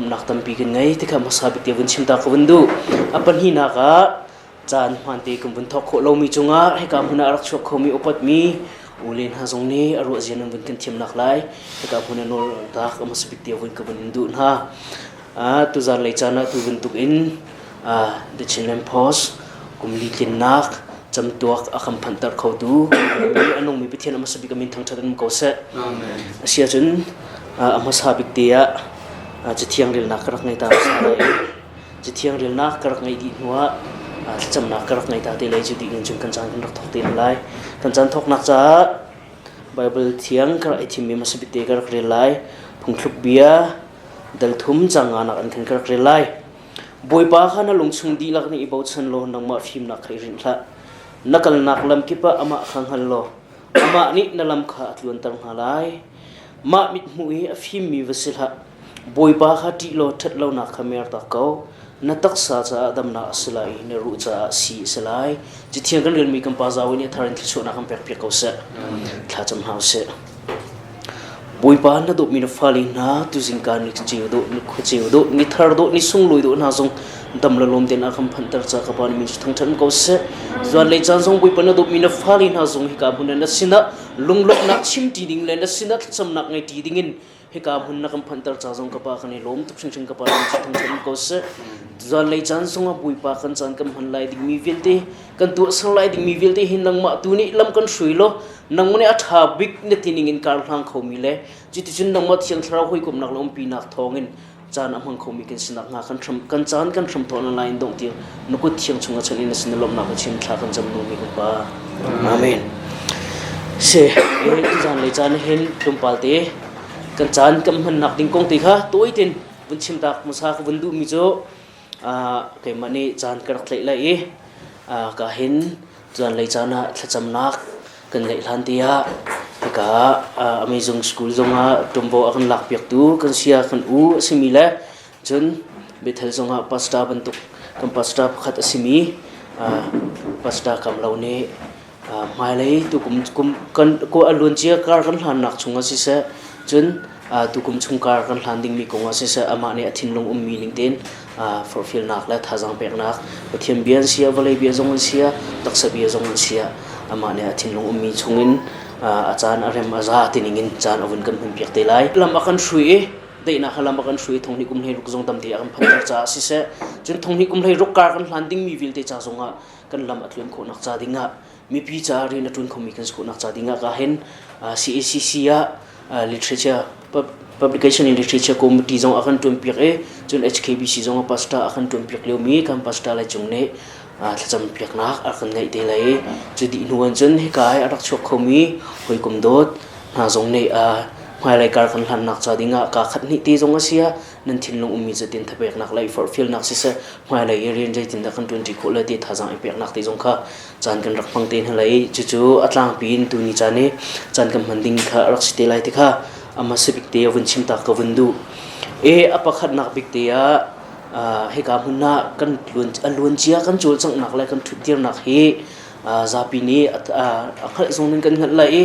Lawmhnak tampi kan ngei ti kha hmasa bik te vun chim ta ka vun duh. A pahnihnak ah caan hmaante kan vun thawk khawh lomi cungah hika hmun ah a rak chuak khomi upatmi ule hna zong nih a ruah zia nan vun kan thiamnak lai hika hmun ah nawl tak a hmasa bik te vun ka vun in duh hna. Tuzan lei caan ah tu bantuk in The Chinland Post kum li tlinnak camtuak a kan phanhter khotu a nungmi Pathian a hmasa bik a min thangṭhat in um ko seh. A si ahcun a hmasa bik te ah Cathiang relnak ka rak ngei ta hmasa lai i Cathiang relnak ka rak ngeih dih hnuah thlacamnak ka rak ngei ta te lai cu dih cun kan caan kan rak thawk te lai. Kan caan thawknak caah Bible thiang ka rak i thimmi hmasa bik te ka rak rel lai. Phungthluk bia dal thum cang nganak an kan ka rak rel lai. Bawipa kha na lungchung dihlak nih i bochan law nangmah fimnak kha i rinh hlah. Na kalnak lam kip ah amah kha hngal law amah nih na lam kha a tluanter hna lai. Mah mithmuh hi a fimmi va si hlah. Bawipa kha ṭih law ṭhat lonak kha mertak ko. Na taksa caah damnak a si lai i na ruh caah sii a si lai. Cathiang kan relmi kan pa Zawi nih a thar in thluachuahnak kan pekpiak ko seh. Thla cam hna usih. Bawipa na dawtmi na fale hna tuzingka ni ceu dawh ni khuaceu dawh ni thar dawh ni sunglawi dawh hna zong dam le lawm tein a kan phanhter ca ka pa na min cu thangṭhat ko seh. Zuan lei caan zong Bawipa na dawtmi na fale hna zong hika hmun ah na sinah lunglawmhnak chimṭi ding le na sinah thlacamnak ngeiṭi dingin hika hmun na kan phanhter ca zong ka pa kan i lawm tuk hringhran ka pa na min cu thangṭhat ko seh. Zuan lei caan zongah Bawipa kan caan kan hman lai dingmi vialte kan tuahser lai dingmi vialte hi nangmah tu nih lam kan hrui law nangmah nih a ṭha bik na ti ning in kar hlang khomi le cuticun nangmah Thiang Thlarau hawikomhnak le umpinak thawngin caan a hmang khomi kan si nakhnga kan hram kan caan kan hram thawhna lai in dongh tiang na kut thiang chungah chan in na sin lawmhnak ka chim thla kan cam nungmi kan pa amen se e tuzan lei caan hin tlawmpal te kan caan kan hmannak ding kong te kha tawi tin vun chim tak hmasa ka vun duhmi cu keimah nih caan ka rak tlaih lai i ka hin Zanlei caan ah thlacamnak kan ngeih hlan te ah hika Amazon School zongah ṭuanvo a kan lakpiaktu kan sia kan u a simi le cun Bethel zongah pastor bantuk kan pastor pakhat a simi Pastor Kam Lo nih hmailei tukum kum kan a luancia kar kan hlannak chungah siseh cun tukum chung kar kan hlan dingmi kong ah siseh amah nih a thinlung ummi ning tein forhfialnak le thazaang peknak Pathian bia an si ah vawlei bia zong an si ah taksa bia zong an si ah amah nih a thinlung ummi chungin a caan a rem a za ti ning in caan a vun kan hman piak te lai. Lam a kan hrui i daihnak lam a kan hrui thong hnih kum hlei ruk zong tamte a kan phanter caah siseh cun thong hnih kum hlei ruk kar kan hlan dingmi vialte ca zongah kan lam a tluan khawhnak ca dingah mipi caah rian a ṭuan khomi kan si khawhnak ca dingah ka hin CACC ah literature publication in literature committee zong a kan ṭuanpiak i cun HKBC zong a pastor a kan ṭuanpiak liomi kan pastor lai cung nih thlacam piaknak a kan ngeih te lai cu dih hnu an cun hika i a rak chuak khomi hawikom dawt hna zong nih hmailei kar kan hlannak ca dingah kaa khat hnih te zong a si ah nan thinlung ummi cutin thapeknak le i forhfialnak siseh hmailei i rian zeitindah kan ṭuanṭi khawh le ti thazaang i peknak te zong kha caan kan rak hmang te hna lai cucu a tlangpi in tuni caan i caan kan hman ding kha a rak si te lai ti kha a hmasa bik te a vun chim tak ka vun duh. E a pakhatnak bik te ah hika hmun ah kan a luancia kan cawlcanghnak le kan ṭhutdirnak hi zapi nih a hngalh zong nan kan hngalh lai i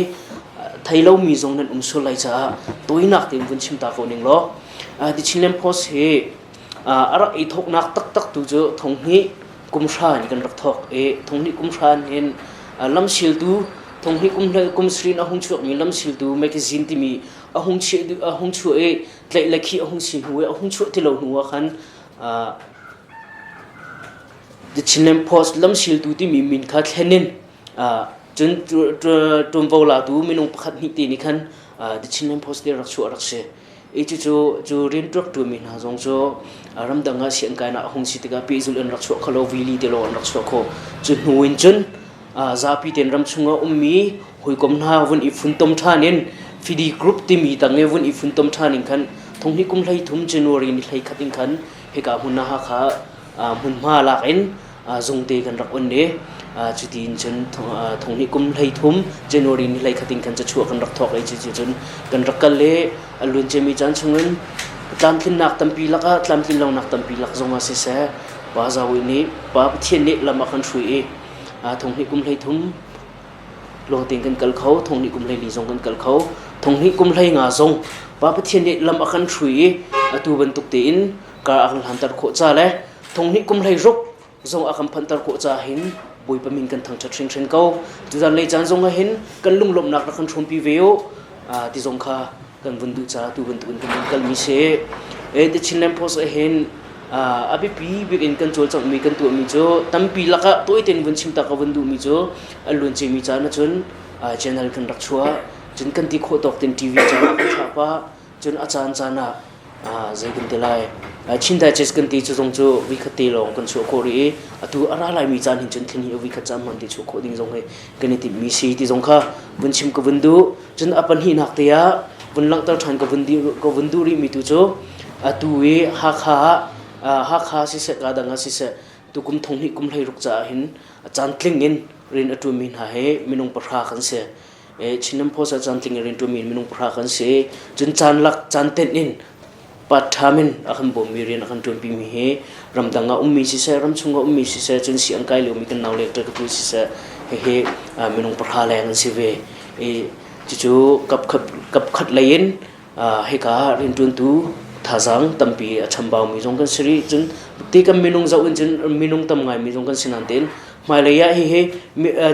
thei lomi zong nan um sual lai caah tawinak tein vun chim ta ko ning law The Chinland Post hi a rak i thawknak taktak tu cu thonghnih kum hra in kan rak thawk i thonghnih kum hra in hin lamsiltu thonghnih kum kum sarih in a hung chuakmi lamsiltu magazine timi a hung a hung chuah i tlaih le khih a hung si hnu i a hung chuah ti lo hnu ah khan The Chinland Post lamsiltu timi min kha thlen in cun ṭuanvo latu minung pakhat hnih te nih khan The Chinland Post te rak chuah rak si. I cucu cu rian ṭuakṭuanmi hna zong cu ramdang ah sianginn kainak a hung si tikah pehzulh an rak chuah kho lo, vili te lawng an rak chuah kho. Cu hnu in cun zapi tein ram chungah ummi hawikom hna vun i funtom ṭhan in Fidi Group timi tang i vun i funtom ṭhan in khan thonghnih kum 13 January ni 11 in khan hika hmun ah Hakha hmunhma lak in zungte kan rak on i cuti in cun thonghnih kum 13 January ni 11 in khan cachuah kan rak thawk i cuti cun kan rak kal i a luan ciami caan chungin tlamtlinnak tampi lakah tlamtlin lonak tampi lak zongah siseh Pa Zawi nih Pa Pathian nih lam a kan hrui i thonghnih kum 13 Lawngte kan kal kho, thonghnih kum 14 zong kan kal kho, thonghnih kum 15 zong Pa Pathian nih lam a kan hrui i Atu bantuk tein kar a kan hlanter khawh ca le thonghnih kum hlei ruk zong a kan phanhter khawh ca hin Bawipa min kan thangṭhat hringhran ko. Tuzan lei caan zong ah hin kan lunglawmhnak rak kan hrawmpi ve u ti zong kha kan vun duh caah tu bantukin kan vun kalmi si. The Chinland Post ah hin a biapi bik in kan cawlcanghmi kan tuahmi cu tampi lakah tawi tein vun chim ta ka vun duhmi cu a luanciami caan ahcun channel kan rak chuah cun kan ti khawh tawk ten TV caan ah kan thlah pah cun a caan caan ah zei kan ti lai Chin Digest kan ti cu zong cu vikhat te lawng kan chuah khawh rih i atu a ra laimi caan hin cun thil hi vikhat caan hman ti chuah khawh ding zong hi kan i timhmi si ti zong kha vun chim ka vun duh. Cun a pahnihnak te ah vun langhter ṭhan ka vun duh rihmi tu cu atu i Hakha ah Hakha siseh ka dang ah siseh tukum thonghnih kum 16 caah hin caan tling in rian a ṭuanmi hna hi minung pahra kan si. Chinland Post ah caan tling in rian ṭuanmi minung pahra kan si. Cun caan lak caan tenh in part time in a kan bawmmi rian a kan ṭuanpimi hi ramdang ah ummi siseh ramchung ah ummi siseh cun si an kai liomi kan nau le ṭa siseh hihi minung pahra leng an si ve. I cucu kapkhat lei in hika rianṭuantu thazaang tampi a chambaumi zong kan si rih. Cun ti kan minung zoh in cun minung tam ngaimi zong kan si nain tein hmailei ah hihi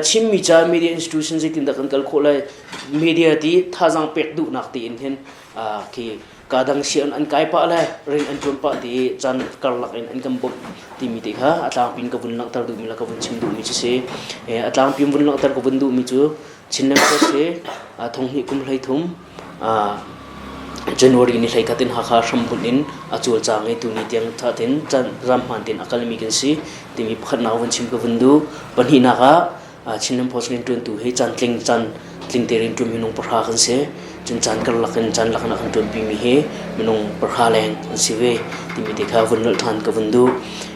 Chinmi ca media institution zeitindah kan kal khawh lai media ti thazaang pek duhnak tiin hin khi kadang si an kai pah le ring an ṭuan pah ti caan karlak in an kan bawmh timi te kha a tlangpi in ka vun langhter duhmi le ka vun chim duhmi cu si. A tlangpi in vun langhter ka vun duhmi cu Chinland Post hi thonghnih kum 13 January ni 11 in Hakha hrambunh in a cawlcang i tuni tiang thatin ram hmaan tein a kalmi kan si timi pakhatnak vun chim ka vun duh. Pahnihnak ah Chinland Post rianṭuantu hi caan tling caan tling te rianṭuan minung pahra kan si. Cun caan karlak in caan lak in a kan ṭuanpimi hi minung pahra leng an si ve timi te kha vun nolh ṭhan ka vun duh.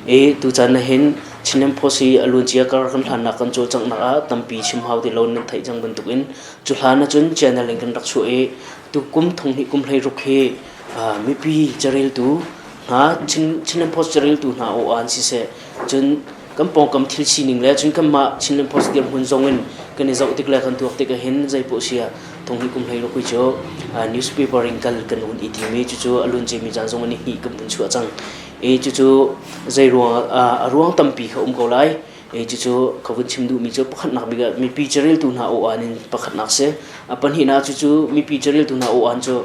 I tucaan ah hin Chinland Post hi a luancia kar kan hlannak kan cawlcanghnak ah tampi chim hau ti lo nan theih cang bantukin cu hlan ahcun channel in kan rak chuah i tukum thonghnih kum 16 hi mipi careltu hna Chinland Post careltu hna aw an siseh cun kan pawngkam thil sining le cun kanmah Chinland Post dirhmun zong in kan i zoh tik le kan tuak tik ahhin zei poh sia thonghnih kum 16 kui cu newspaper in kal kan hun i tim i cucu a lun cemi caan zong in hnih kan vun chuah cang i cucu zei ruang a ruang tampi kha um ko lai. I cucu ka vun chim duhmi cu pakhatnak bik ah mipi careltu hna aw-an in pakhatnak si. A pahnihnak cucu mipi careltu hna aw-an cu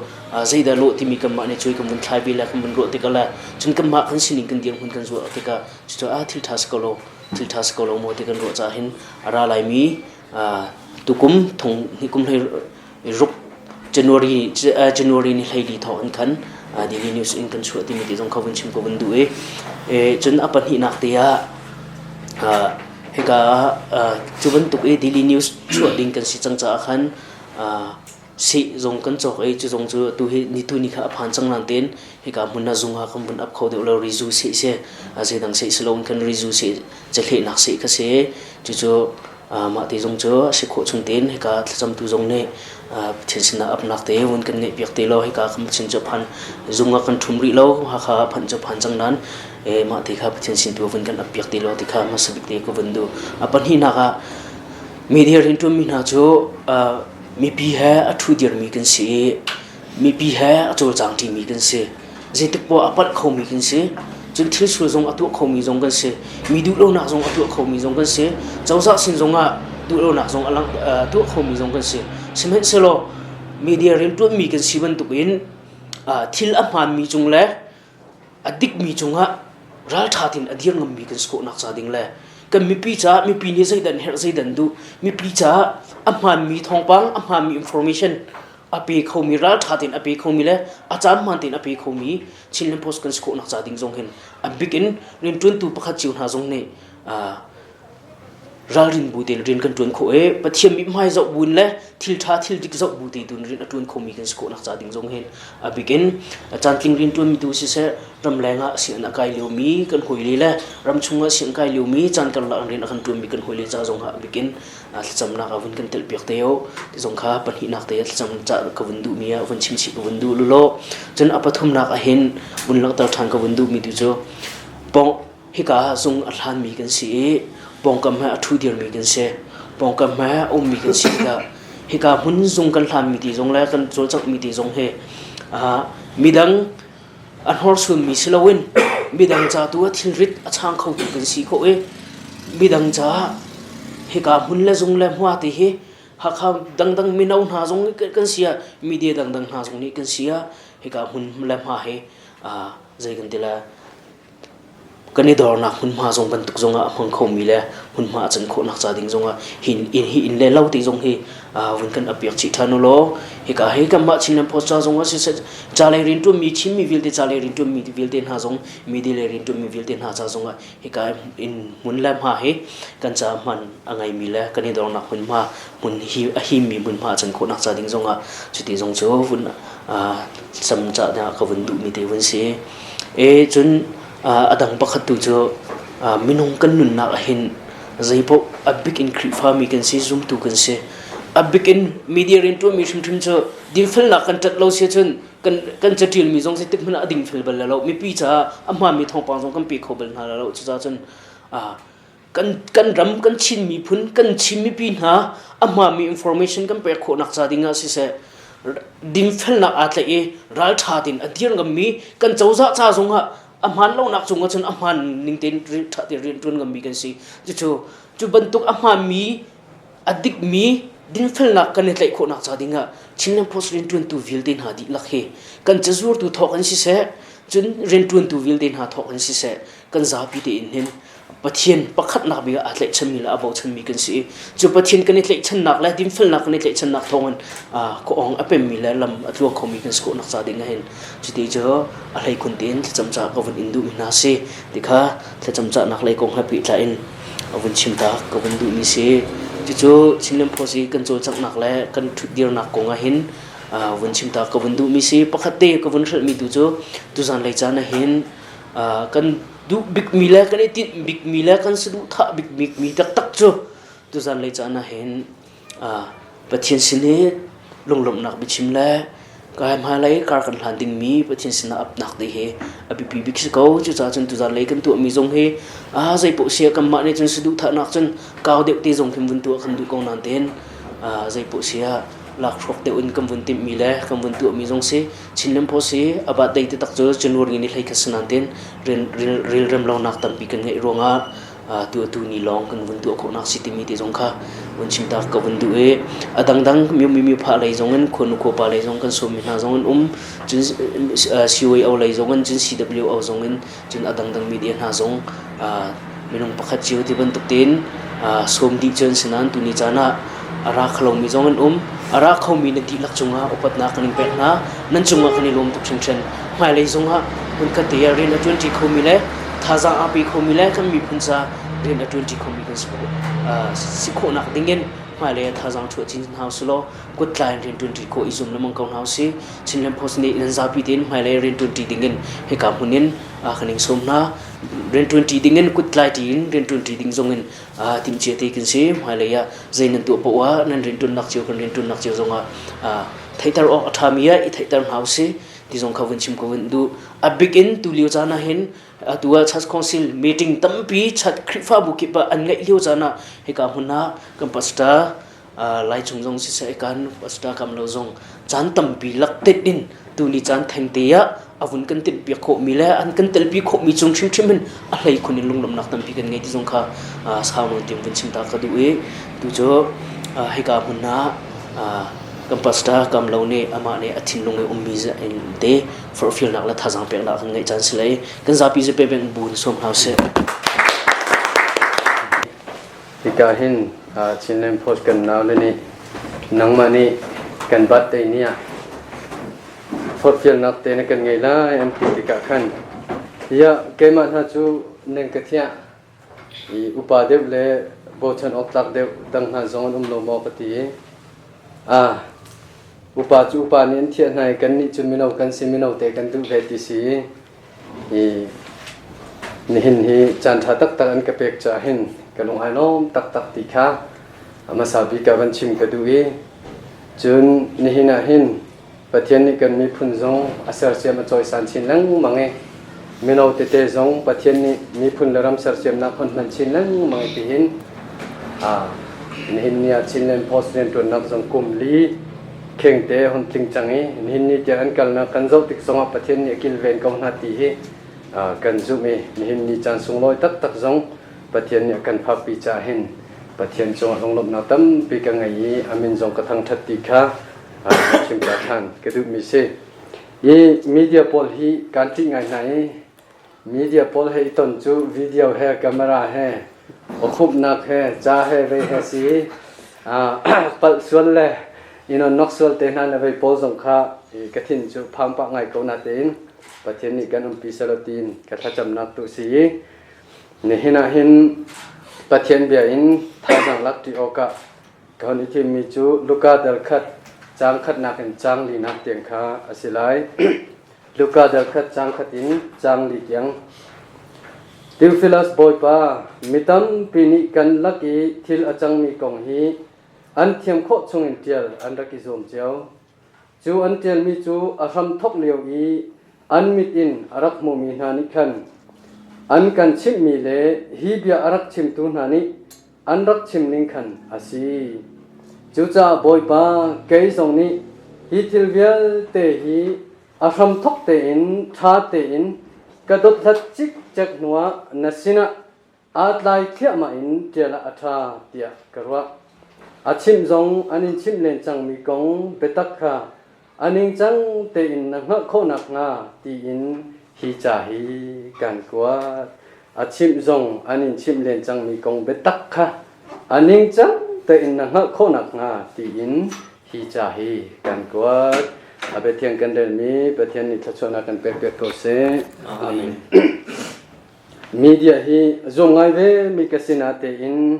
zeidah lawh timi kanmah nih cui kan vun thlai ve le kan vun ruah tikah le cun kanmah kan sining kan dirhmun kan zuah tikah cucu ah thil ṭha si ko lo thil ṭha si ko lo maw ti kan ruah caah hin a ra laimi tukum thong hnih kum hlei ruk January January ni 14 thawk in khan Daily News in kan chuah timi ti zong kha vun chim ko vun duh i cun a pahnihnak te ah hika cu bantuk i Daily News chuah ding kan si cang caah khan seh zong kan cawk i cu zong cu atu hi ni tu ni kha a phan cang nain tein hika hmun ah zung ah kan vun ap kho deuh lo rizu seh si zeidang seh si loin kan rizu seh cahlehnak seh kha si. Cucu mah ti zong cu a si khawh chung tein hika thlacamtu zong nih Pathian sinah apnak te vun kan ngeih piak te lo. Hika kan Pathian cu phan zung ah kan ṭhum rih lo. Hakha ah phanh cu phan cang nain mah ti kha Pathian sin tu vun kan ap piak te lo ti kha hmasa bik te ka vun duh. A pahnihnak ah media rianṭuanmi hna cu mipi he a ṭhu dirmi kan si i mipi he a cawlcang ṭimi kan si. Zeitik poah a palh khomi kan si. Cun thil sual zong a tuah khomi zong kan si. Mi duhlonak zong a tuah khomi zong kan si. Cozah sin zong ah duhlonak zong a lang, tuah khomi zong kan si. Sihmanhsehlaw media rianṭuanmi kan si bantukin thil a hmaanmi cung le a dikmi cungah ralṭha tein a dir ngammi kan si khawhnak ca ding le kan mipi caah mipi nih zeidah an herh zeidah an duh mipi caah a hmaanmi thawngpang a hmaanmi information a pe khomi ralṭha tein a pe khomi le a caan hmaan tein a pe khomi Chinland Post kan si khawhnak ca ding zong hin a bik in rianṭuantu pakhat cio hna zong nih ralrin bu tein rian kan ṭuan khawh i Pathian mithmai zoh buin le thil ṭha thil dik zoh bu te tu in rian a ṭuan khomi kan si khawhnak ca ding zong hin a bik in caantling rian ṭuanmi tu siseh ramleng ah sianginn a kai liomi kan hawile le ramchung ah sianginn kai liomi caan karlak rian a kan ṭuanmi kan hawile ca zong ah a bik in thlacamnak ah vun kan telh piak te u ti zong kha pahnihnak te thlacam ca ka vun duhmi ah vun chim chih ka vun duh lulaw. Cun a pathumnak ah hin vun langhter ṭhan ka vun duhmi tu cu pong Hika ah zung a hlanmi kan si i pawngkam he a ṭhu dirmi kan si. Pawngkam he a ummi kan si tikah hika hmun zung kan hlanmi ti zong le kan cawlcanghmi ti zong hi midang. A hnorsuanmi si loin midang ca tu ah thilrit a chang khotu kan si khawh i midang caah hika hmun le zung le hma ti hi Hakha dangdang mino hna zong kan si ah media dangdang hna zong nih kan si ah hika hmun le hma hi zei kan ti lai Kan i dornak hmunhma zong bantuk zongah a hmang khomi le hmunhma a can khawhnak ca ding zongah hi inn le lo ti zong hi vun kan apiak chih ṭhan u law hika hi kanmah Chinland Post ca zongah siseh ca lei rianṭuanmi Chinmi vialte ca lei rianṭuanmi vialte hna zong media lei rianṭuanmi vialte hna ca zongah hika inn hmun le hma hi kan ca hman a ngeimi le kan i dornak hmunhma hmun hi a himmi hmunhma a can khawhnak ca ding zongah cuti zong cu vun cam cah ka vun duhmi te vun si. E cun a dang pakhat tu cu minung kan nunnak ahhin zeipaoh a bik in Khrihfami kan si, zumtu kan si. A bik in media rianṭuanmi hrimhrim cu dinfelnak kan ṭat lo si ahcun kan kan caṭialmi zong zeitik hmanh ah a dingfel bal lo. Mipi caah a hmaanmi thawngpang zong kan pe kho bal hna lo. Cucaah cun kan ram kan Chin miphun kan Chin mipi hna a hmaanmi information kan pek khawhnak ca ding ah siseh dinfelnak aa tlaih i ralṭha tein a dir ngammi kan cozah ca zongah a hmaan lonak cungah cun a hmaan ning tein ṭha tein rian ṭuan ngammi kan si. Cucu cu bantuk a hmaanmi a dikmi dinfelnak kan i tlaih khawhnak ca dingah Chinland Post rianṭuantu vialte hna dihlak hi kan cazuartu thawk in siseh cun rianṭuantu vialte hna thawk in siseh kan zapi tein hin Pathian pakhatnak bik ah aa tlaihchanmi le aa bochanmi kan si i cu Pathian kan i tlaihchannak le dinfelnak kan i tlaihchannak thawngin khuaawng a pemmi le lam a tluang khomi kan si khawhnak ca ding ah hin cuti cu a hleikhun tein thlacam ca ka vun in duhmi hna si ti kha thlacam cahnak lei kong he pehtlai in a vun chim ta ka vun duhmi si. Cucu Chinland Post i kan cawlcanghnak le kan ṭhutdirnak kong ah hin vun chim ta ka vun duhmi si. Pakhat te ka vun hrelhmi tu cu tuzan lei caan ah hin kan duh bikmi le kan i tinh bikmi le kan saduhthah bikmi taktak cu tuzan lei caan ah hin Pathian sin i lunglawmhnak biachim le kai hmailei kar kan hlan dingmi Pathian sinah apnak te hi a biapi bik si ko. Cucaah cun tuzan lei kan tuahmi zong hi zei paoh sia kanmah nih cun saduhthahnak cun kau deuh te zong khin vun tuah kan duh ko nain tein zei paoh sia lakhruak deuh in kan vun timhmi le kan vun tuahmi zong si Chinland Post hi a bat dei taktak cu January ni hlei khat sanan tin rilrem lonak tampi kan ngeih ruangah tu atu ni lawng kan vun tuah khawhnak si timi te zong kha vun chim tak ka vun duh i a dangdang miu mi pha lei zong in khuanu khuapa lei zong kan sawmmi hna zong in um cun CYO lei zong in cun CWO zong in cun a dangdang media hna zong minung pakhat cio ti bantuk tein sawm dih cu an si nain tuni caan ah a ra kho lomi zong an um. A ra khomi nan dihlak cungah upatnak kan in pek hna. Nan cungah kan i lawm tuk hringhran. Hmailei zongah hmunkhat te ah rian a ṭuanṭi khomi le thazaang aa pe khomi le kan miphun ca rian a ṭuanṭi khomi kan si khawhnak dingin hmailei ah thazaang chuah chin hna usih law kuttlai in rian ṭuanṭi khawh i zum lengmang ko hna usih. Chinland Post nih nan zapi tein hmailei rianṭuanṭi dingin hika hmun in kan in sawm hna. Rianṭuanṭi dingin kuttlai ṭi in rianṭuanṭi ding zongin timhcia te kan si. Hmailei ah zei nan tuah paoh ah nan rianṭuannak cio kan rianṭuannak cio zongah theihter awk a ṭhami ah i theihter hna usih ti zong kha vun chim ko vun duh. A bik in tulio caan ah hin atu ah Church Council meeting tampi Khrihfabu kip ah an ngeih lio caan ah hika hmun ah kan pastor Laichung zong siseh kan pastor kam lo zong caan tampi lak tet in tuni caan thengte ah a vun kan tinh piak khawhmi le an kan telpi khawhmi cung hrimhrim hin a hlei khun in lunglawmhnak tampi kan ngei ti zong kha sau nawn tiang vun chim ta ka duh i tu cu hika hmun ah kan pastor kam lo nih amah nih a thinlung i ummi te forhfialnak le thazaang peknak kan ngeih caan si lai kan zapi cu pe beng bu in sawm hna usih. Hika hin Chinland Post kan naule nih nangmah nih kan birthday ni ah forhfialnak te na kan ngei lai an ti tikah khan ya keimah hna cu nan ka thiah i upa deuh le bochan awk tlak deuh dang hna zong an um lo maw ka ti i ah upa cu upa nih an thiah hna i kannih cu mino kan si mino te kan duh ve ti si i Nihin hi caanṭha taktak an ka pek caah hin ka lung ai lawm taktak ti kha a hmasa bik ah van chim ka duh i cun nihin ah hin Pathian nih kan miphun zong a sersiam a cawisan chin lengmang i mino tete zong Pathian nih miphun le ram sersiamnak hon hman chin lengmang i tihin nihin ni ah Chinland Post rianṭuannak zong kum li Khengte hon tling cang i nihin ni tiang an kalnak kan zoh tik zongah Pathian nih a kilven ko hna ti hi kan zumh i nihin ni caan sunglawi taktak zong Pathian nih a kan phakpi caah hin Pathian cungah lunglawmhnak tampi ka ngei i a min zong ka thangṭhat ti kha chim ta ṭhan ka duhmi si. I media pawl hi kaan ṭih ngai hna i media pawl he i ton cu video he camera he awkhumhnak he ca he vei he si palh sual le inon nok sual te hna le vei pawl zong kha ka thin cu phang pah ngai ko na tein Pathian nih kan umpi selaw tiin ka thlacamnak tu si i nihin ah hin Pathian bia in thazaang lak ṭi awkah ka hun i thimmi cu Luka dal khat caang khatnak in caang linak tiang kha a si lai. Luka dal khat caang khat in caang li tiang. Theophilus Bawipa, mi tampi nih kan lak i thil a cangmi kong hi an thiam khawh chungin ṭial an rak i zuam cio. Cu an ṭialmi cu a hramthawk lio i an mit in a rak hmumi hna nih khan an kan chimhmi le hi bia a rak chimtu hna nih an rak chim ning khan a si. Cucaah Bawipa, kei zong nih hi thil vialte hi a hramthawk tein ṭha tein ka dothlat cikcek hnuah na sinah aa tlai thliahmah in ṭial ah a ṭha tiah ka ruah. A chimh zong an in chimh len cangmi kong biatak kha a ningcang tein na hngalh khawh nakhnga tiin hi ca hi kan kuat. A chimh zong an in chimh len cangmi kong biatak kha a ningcang tein na hngalh khawh nakhnga tiin hi ca hi kan kuat. A biathiang kan relmi Pathian nih thluachuahnak kan pekpiak ko seh. Amen. Media hi zum ngai ve mi ka si natein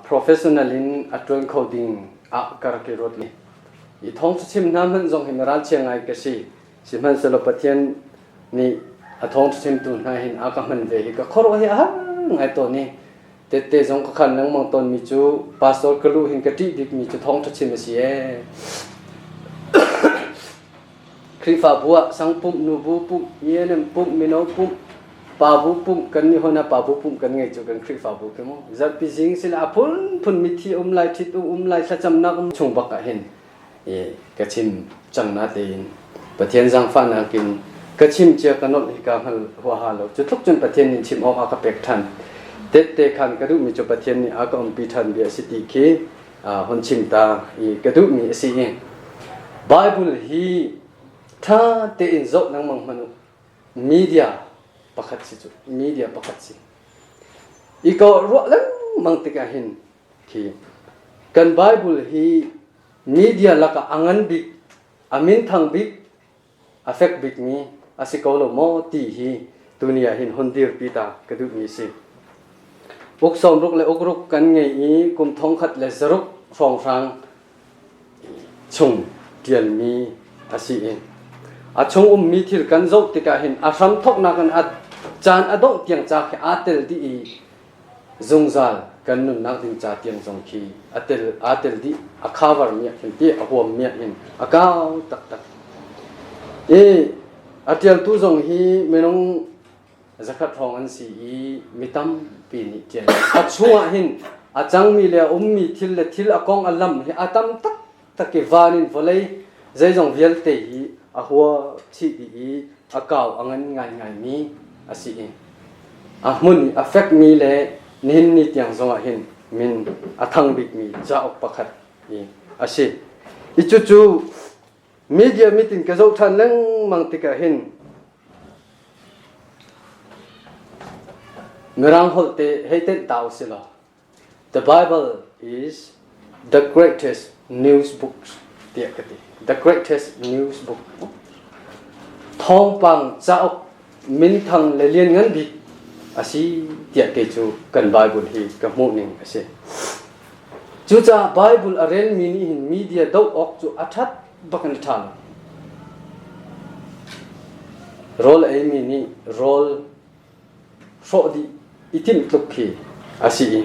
professional in a ṭuan kho ding ah ka rak i ruat li. I thawng chim hna hmanh zong hi ralchia ngai ka si. Sihmanhsehlaw Pathian nih a thawng chimtu hna hin a ka hman ve hi ka khuaruah hi a har ngai tawn i tette zong ka khan lengmang tawnmi cu pastor ka luh hin ka ṭih bikmi cu thawngṭha chim a si ee. Khrihfabu ah sangpumh, nubu pumh, ENM pumh, mino pumh, pabu pumh kan nih hon ah pabu pumh kan ngei cu kan Khrihfabu khi mu. Zarhpi zing sila a phunphun mithi um lai, ṭhit um lai, thlacamnak um chung bak ah hin ka chim cang na tein Pathian zaangfahnak in ka chim cia ka nolh hi ka hngal huaha lo. Cu tluk cun Pathian nih chim awk a ka pek ṭhan. Tette khan ka duhmi cu Pathian nih a ka umpi ṭhan bia a si ti khi hun chim ta i ka duhmi a si i Bible hi ṭha tein zoh lengmang hmanh u. Media pakhat si cu media pakhat si. I ko ruah lengmang tikah hin khi kan Bible hi media lakah a ngan bik, a minthang bik, a fek bikmi a si ko lo maw ti hi tuni ah hin hun dirpi ta ka duhmi si. Uk 60 le uk ruk kan ngei i kum 1600 hrawnghrang chung ṭialmi a si i a chung ummi thil kan zoh tikah hin a hram thawknak in a caan a dongh tiang ca khi aa tel dih i zungzal kan nunnak ding ca tiang zong khi a tel aa tel dih a cover mi ah khin ti a huam mi ah hin a kau taktak i a ṭialtu zong hi minung 100 hrawng an si i mi tampi nih ṭial a chungah hin a cangmi le a ummi thil le thil a kong a lam hi a tam taktak i van in vawlei zeizong vialte hi a hua chih dih i a kau a ngan ngaingaimi a si i a hmun i a fekmi le nihin ni tiang zongah hin min a thang bikmi cauk pakhat hi a si. I cucu media meeting ka zoh ṭhan lengmang tikah hin Mirang holh te hei tenh ta usih law The Bible is the greatest news book tiah ka ti. The greatest news book. Thawngpang cauk minthang le lianngan bik a si tiah kei cu kan Bible hi ka hmuh ning a si. Cucaah Bible a relmi nih hin media doh awk cu a ṭhat bak in a ṭha lo. Rawl eimi nih rawl hrawh dih i timh tluk khi a si i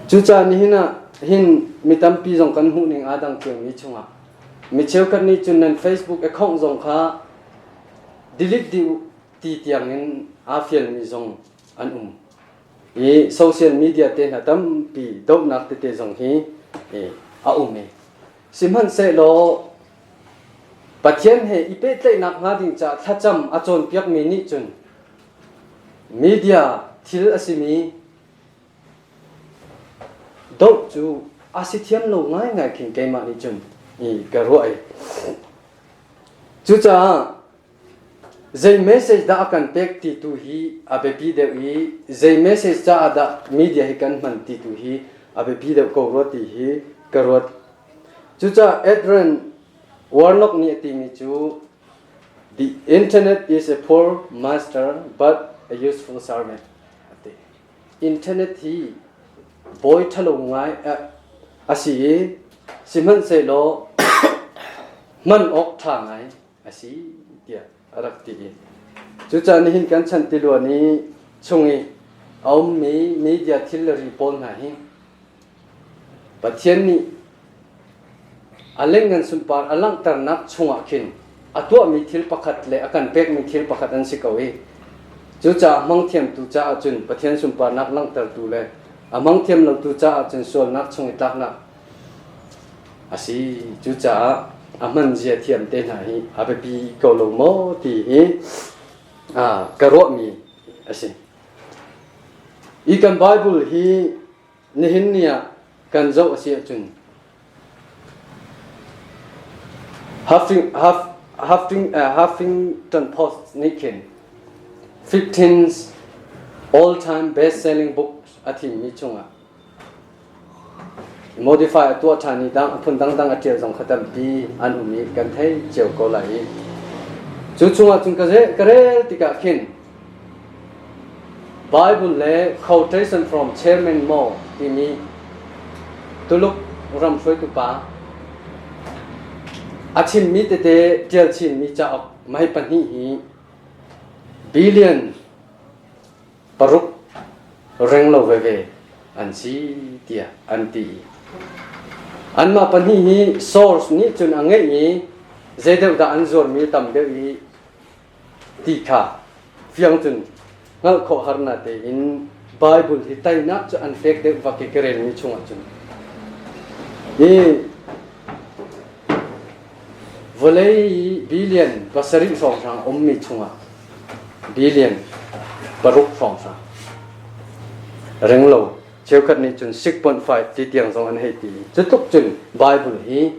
cucaah nihin ah hin mi tampi zong kan hmuh ning aa dang ciomi chungah mi cheukhat nih cun nan Facebook account zong kha delete dih u ti tiangin aa fialmi zong an um i social media te hna tampi dohnak tete zong hi a um i. Sihmanhsehlaw Pathian he i pehtlaihnak hnga ding caah thlacam a cawnpiakmi nih cun media thil a simi doh cu a si thiam lo ngaingai khin keimah nih cun i ka ruah i cucaah zei message dah a kan pek ti tu hi a biapi deuh i zei message caah dah media hi kan hman ti tu hi a biapi deuh ko rua ti hi ka ruat. Cucaah Adrian Warnock nih a timi cu The internet is a poor master but a useful servant a ti. Internet hi bawi ṭhalo ngai a si i sihmanhsehlaw hman awk ṭha ngai a si tiah a rak ti i cucaah nihin kan chan tiluan i chung i a ummi media thil le ri pawl hna hi Pathian nih a lengngan sunpar a langhternak chungah khin a tuahmi thil pakhat le a kan pekmi thil pakhat an si ko i cucaah hmangthiamtu caah cun Pathian sunparnak langhtertu le a hmangthiam lotu caah cun sualnak chung i tlaknak a si. Cucaah a hman zia thiam te hna hi a biapi ko lo maw ti hi ka ruahmi a si. I kan Bible hi nihin ni ah kan zoh a si ahcun Huffington Post nih khin 15 all-time best-selling books a thimmi chungah modify a tuah ṭhan i dang a phun dangdang a ṭial zong kha tampi an um i kan thei cio ko lai i cu chungah cun ka rel tikah khin Bible le quotation from Chairman Mao timi Tuluk ram hruaitu pa a chimmi tete ṭial chinmi cauk mei pahnih hi billion paruk renglo veve an si tiah an ti. Anmah pahnih hi source nih cun a ngeih i zeideuh dah an zuarmi tam deuh i ti kha fiang cun hngalh khawh har na tein Bible hi teinak cu an pek deuh vak i ka relmi chungah cun hi vawlei billion pasarih hrawnghrang ummi chungah billion paruk hrawnghrang ringlo cheukhat nih cun 6.5 ti tiang zong an hei ti cu tluk cun Bible hi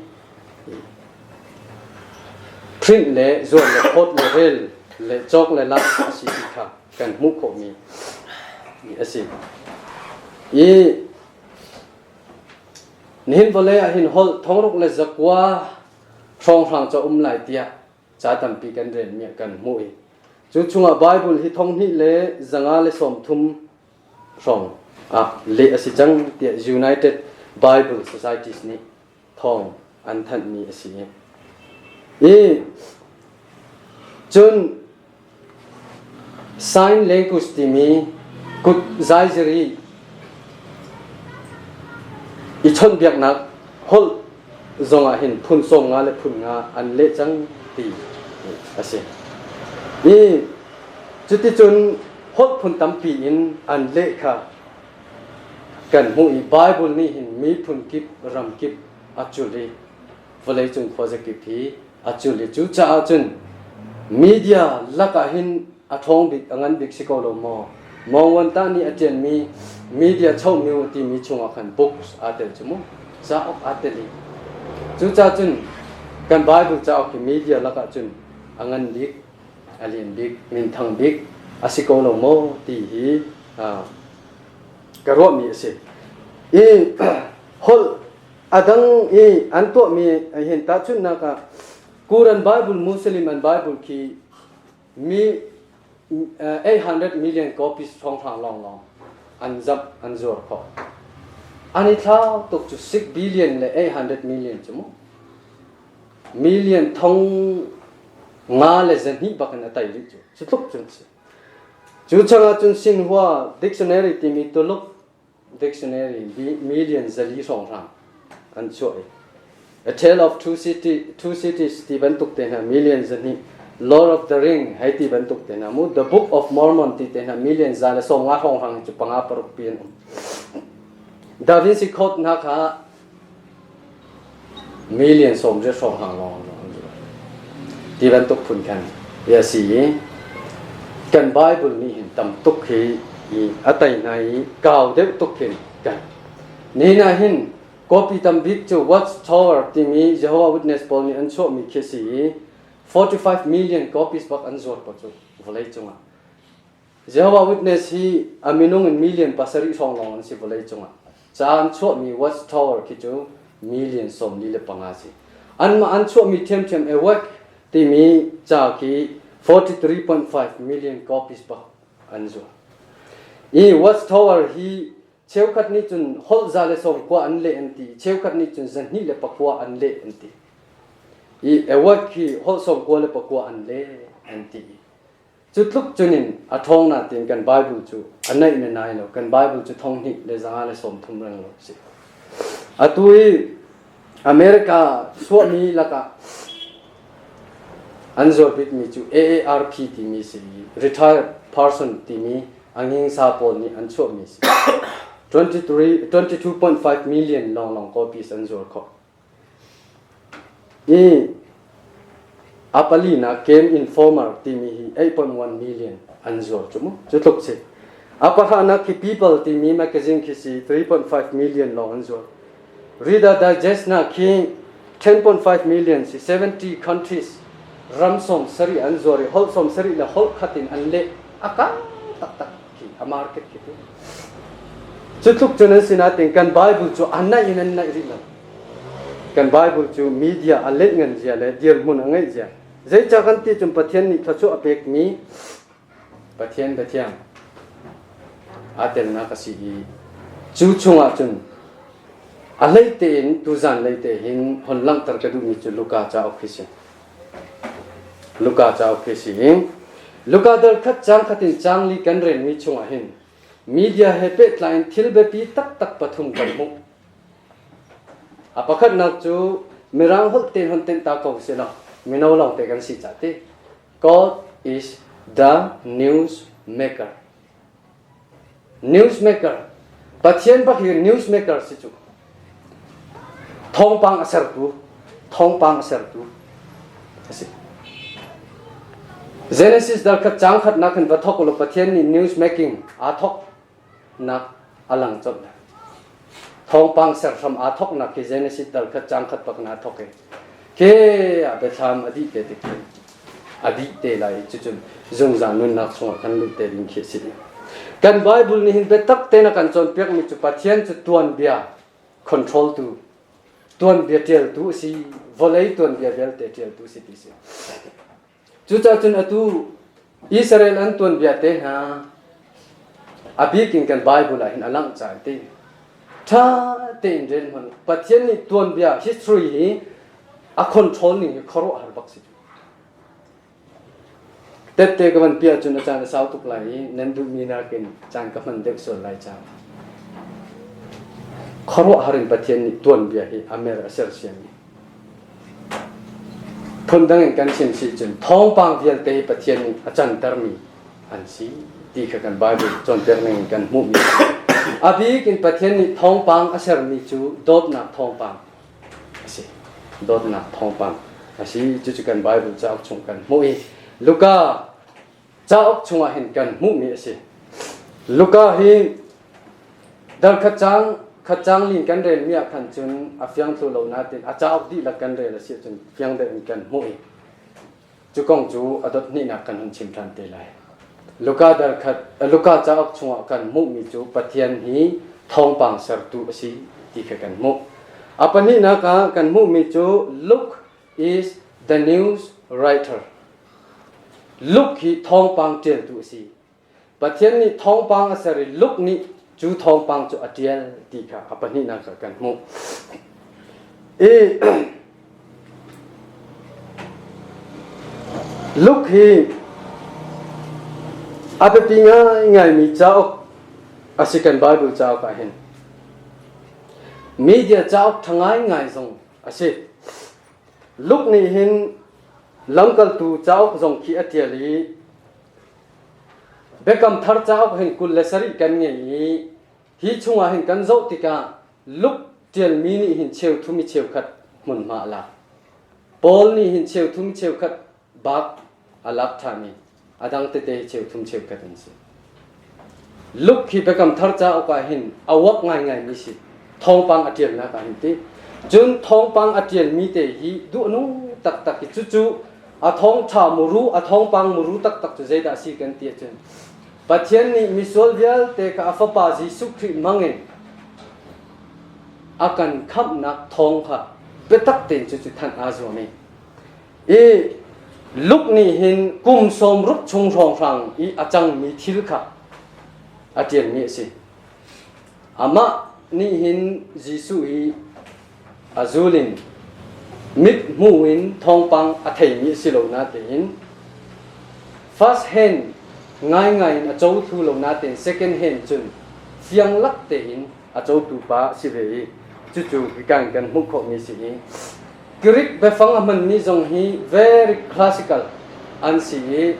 Print le zuar le phawt le rel le cawk le lak a si ti kha kan hmuh khawhmi a si. I nihin vawlei ah hin holh thongruk le zakua hrawnghrang ca um lai tiah ca tampi kan relmi ah kan hmuh i cu chungah Bible hi thong hnih le zanga le sawm thum hrawng ah leh a si cang tiah United Bible Societies nih thawng an thanhmi a si. I cun sign language timi kut zaiziri i chawnhbiaknak holh zongah hin phun sawm nga le phun nga an leh cang ti a si. I cuticun holh phun tampi in an leh kha Kan hmuh i Bible nih hin miphun kip ram kip a cul i vawleicung khuazakip hi a cul i cucaah cun media lakah hin a ṭhawng bik a ngan bik si ko lo maw? Mawngwan ta nih a ṭianmi media chohmiu timi chungah khan books aa tel cu mu cauk aa tel i cucaah cun kan Bible cauk hi media lakah cun a ngan bik a lian bik minthang bik a si ko lo maw ti hi ka ruahmi a si. I holh a dang i an tuahmi hin tahchunhnak ah Quran Bible Muslim an Bible khi mi 800 million copies hrawnghrang lawnglawng an zamh an zuar khawh. An i thlau tuk cu 6 billion le 800 million cu mu. Million thong nga le zahnih bak in a tai rih cu. Cu tluk cun si. Cu changah cun Xinhua Dictionary timi Tuluk dictionary million zali hrawnghrang an chuah i A Tale of Two, City, Two Cities ti bantuk te hna million zahnih Lord of the Ring hei ti bantuk te hna mu The Book of Mormon ti te hna million za le sawm nga hrawnghrang cu panga paruk pi an um. Da Vinci Code hna kha Million 90 hrawng hang lawng an zuar. Ti bantuk phun khan a si i kan Bible nih hin tam tuk hi a tai hna i kau deuh tuk hin kan nihin ah hin copy tam bik cu Watch Tower timi Jehovah Witness pawl nih an chuahmi khi si i 45 million copies bak an zuar ko cu vawlei cungah. Jehovah Witness hi a minung in million 7 hrawng lawng an si vawlei cungah. Ca an chuahmi Watch Tower khi cu million 45 si. Anmah an chuahmi ṭhiamṭhiam Awake timi ca khi 43.5 million copies bak an zuar. I Watch Tower hi cheukhat nih cun holh 190 an leh an ti, cheukhat nih cun 209 an leh an ti. I Awake hi holh 99 an leh an ti. Cu tluk cunin a ṭhawng nain kan Bible cu a naih na nai lo. Kan Bible cu 2130 reng lo si. Atu i America chuahmi lakah an zuar bikmi cu AARP timi si i retired person timi angingsa pawl nih an chuahmi si. 23, 22.5 million lawnglawng copies an zuar khawh. I a palinak Game Informer timi hi 8.1 million an zuar cu mu. Cu tluk si. A pahranak khi People timi magazine khi si 3.5 million lawng an zuar. Reader Digest na khi 10.5 million si 70 countries ram 70 an zuar i holh 70 le holh khat in an leh a kang taktak khi a market khi tu. Cu tluk cun an si nain kan Bible cu a naih in an naih rih lo. Kan Bible cu media a let ngan zia le dirhmun a ngeih zia. Zeicah kan ti cun Pathian nih thluachuah a pekmi Pathian biathiang aa telnak a si i cu chungah cun a hlei tein tuzan lei te hin hon langhter ka duhmi cu Luka cauk hi si. Luka cauk hi si i Luka dal khat caang khat in caang li kan relmi chungah hin media he pehtlai in thil biapi taktak pathum kan hmuh. A pakhatnak cu Mirang holh tein hon tenh ta ko sih law mino lawng te kan si ca ti. God is the news maker. News maker. Pathian bak hi news maker si cu. Thawngpang a sertu, thawngpang a sertu a si. Genesis dal khat caang khatnak hin va thawk ulaw Pathian nih news making aa thawk nak a lang colh. Thawngpang ser hram aa thawknak khi Genesis dal khat caang khat bak na thawk i ke ah biathlam a dih te tik khin a dih te lai i cucun zungzal nunnak chungah kan lut te ding khi a si. Kan Bible nih hin biatak tein a kan cawnpiakmi cu Pathian cu tuanbia control tu tuanbia ṭialtu a si vawlei tuanbia vialte ṭialtu a si ti si. Cucaah cun atu Israel an tuanbia te hna a bik in kan Bible ah hin a langh caan ti. Ṭha tein rel hmanh Pathian nih tuanbia history hi a control ning hi khuaruahhar bak si. Tette ka van piah cun a caan a sau tuk lai i nan duhmi nakin caan ka hman deuh sual lai caah. Khuaruahhar in Pathian nih tuanbia hi a mer a sersiam i Phundang in kan chim si cun thawngpang vialte hi Pathian nih a cantermi an si ti kha kan Bible cawnpiak ning in kan hmuhmi a bik in Pathian nih thawngpang a sermi cu dawtnak thawngpang a si. Dawtnak thawngpang a si. Cucu kan Bible cauk chung kan hmuh i Luka cauk chungah hin kan hmuhmi a si. Luka hi dal khat caang khat caang lin kan relmi ah khan cun a fiang thlu lo nain a cauk dihlak kan rel a si ahcun fiang deuh in kan hmuh i cu kong cu a dot hnihnak kan hun chim ṭhan te lai. Luka dal khat Luka cauk chungah kan hmuhmi cu Pathian hi thawngpang sertu a si ti kha kan hmuh. A pahnihnak ah kan hmuhmi cu Luke is the news writer. Luke hi thawngpang ṭialtu a si. Pathian nih thawngpang a ser i Luke nih cu thawngpang cu a ṭial ti kha a pahnihnak ah kan hmuh. I Luke hi a biapi ngaingaimi cauk a si kan Bible cauk ah hin. Media cauk ṭha ngaingai zong a si. Luke nih hin lamkaltu cauk zong khi a ṭial i Biakam Thar cauk hin 27 kan ngei i hi chungah hin kan zoh tikah Luke ṭialmi nih hin cheu thum i cheukhat hmunhma a lak. Paul nih hin cheuthum cheukhat bak a lak ṭhan i a dang tete hi cheuthum cheukhat an si. Luke hi Biakam Thar cauk ah hin a uap ngaingaimi si. Thawngpang a ṭialnak ah hin ti. Cun thawngpang a ṭialmi te hi duhnung taktak hi cucu a thawngṭha muru, a thawngpang muru taktak cu zeidah a si kan ti ahcun Pathian nih misual vialte kha a Fapa Jesuh Khrih hmangin a kan khamhnak thawng kha biatak tein cucu thanh aa zuam i i Luke nih hin kum 60 chung hrawnghrang i a cangmi thil kha a ṭialmi a si. Amah nih hin Jesuh hi a zul in mit hmu in thawngpang a theimi a si lo natein first hand ngaingai in a co thlu lo natein second hand cun fiang lak tein a cotu pa a si ve i cucu hika in kan hmuh khawhmi si i Greek biafang a hmanmi zong hi very classical an si i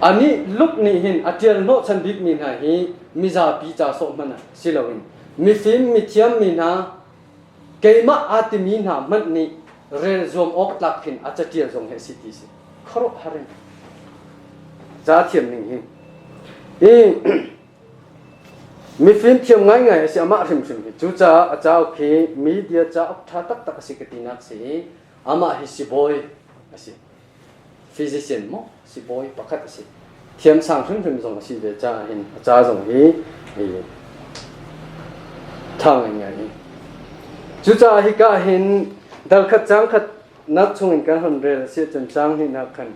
anih Luke nih hin a ṭial hnawhchan bikmi hna hi mizapi ca sawh hmanh ah si loin mifim mithiam mi hna keimah aa timi hna hmanh nih rel zuam awk tlak khin a caṭial zong hi a si ti si khuaruahhar in ca thiam ning hi i Mifim thiam ngaingai a si amah hrimhrim hi. Cucaah a cauk hi media cauk ṭha taktak a si ka tinak si i amah hi sibawi a si. Physician maw sibawi pakhat a si. Thiamsang hrimhrim zong a si ve caah hin a ca zong hi ṭha ngaingai i. Cucaah hika hin dal khat cang khat nak chungin kan hon rel a si ahcun caang hnihnak khan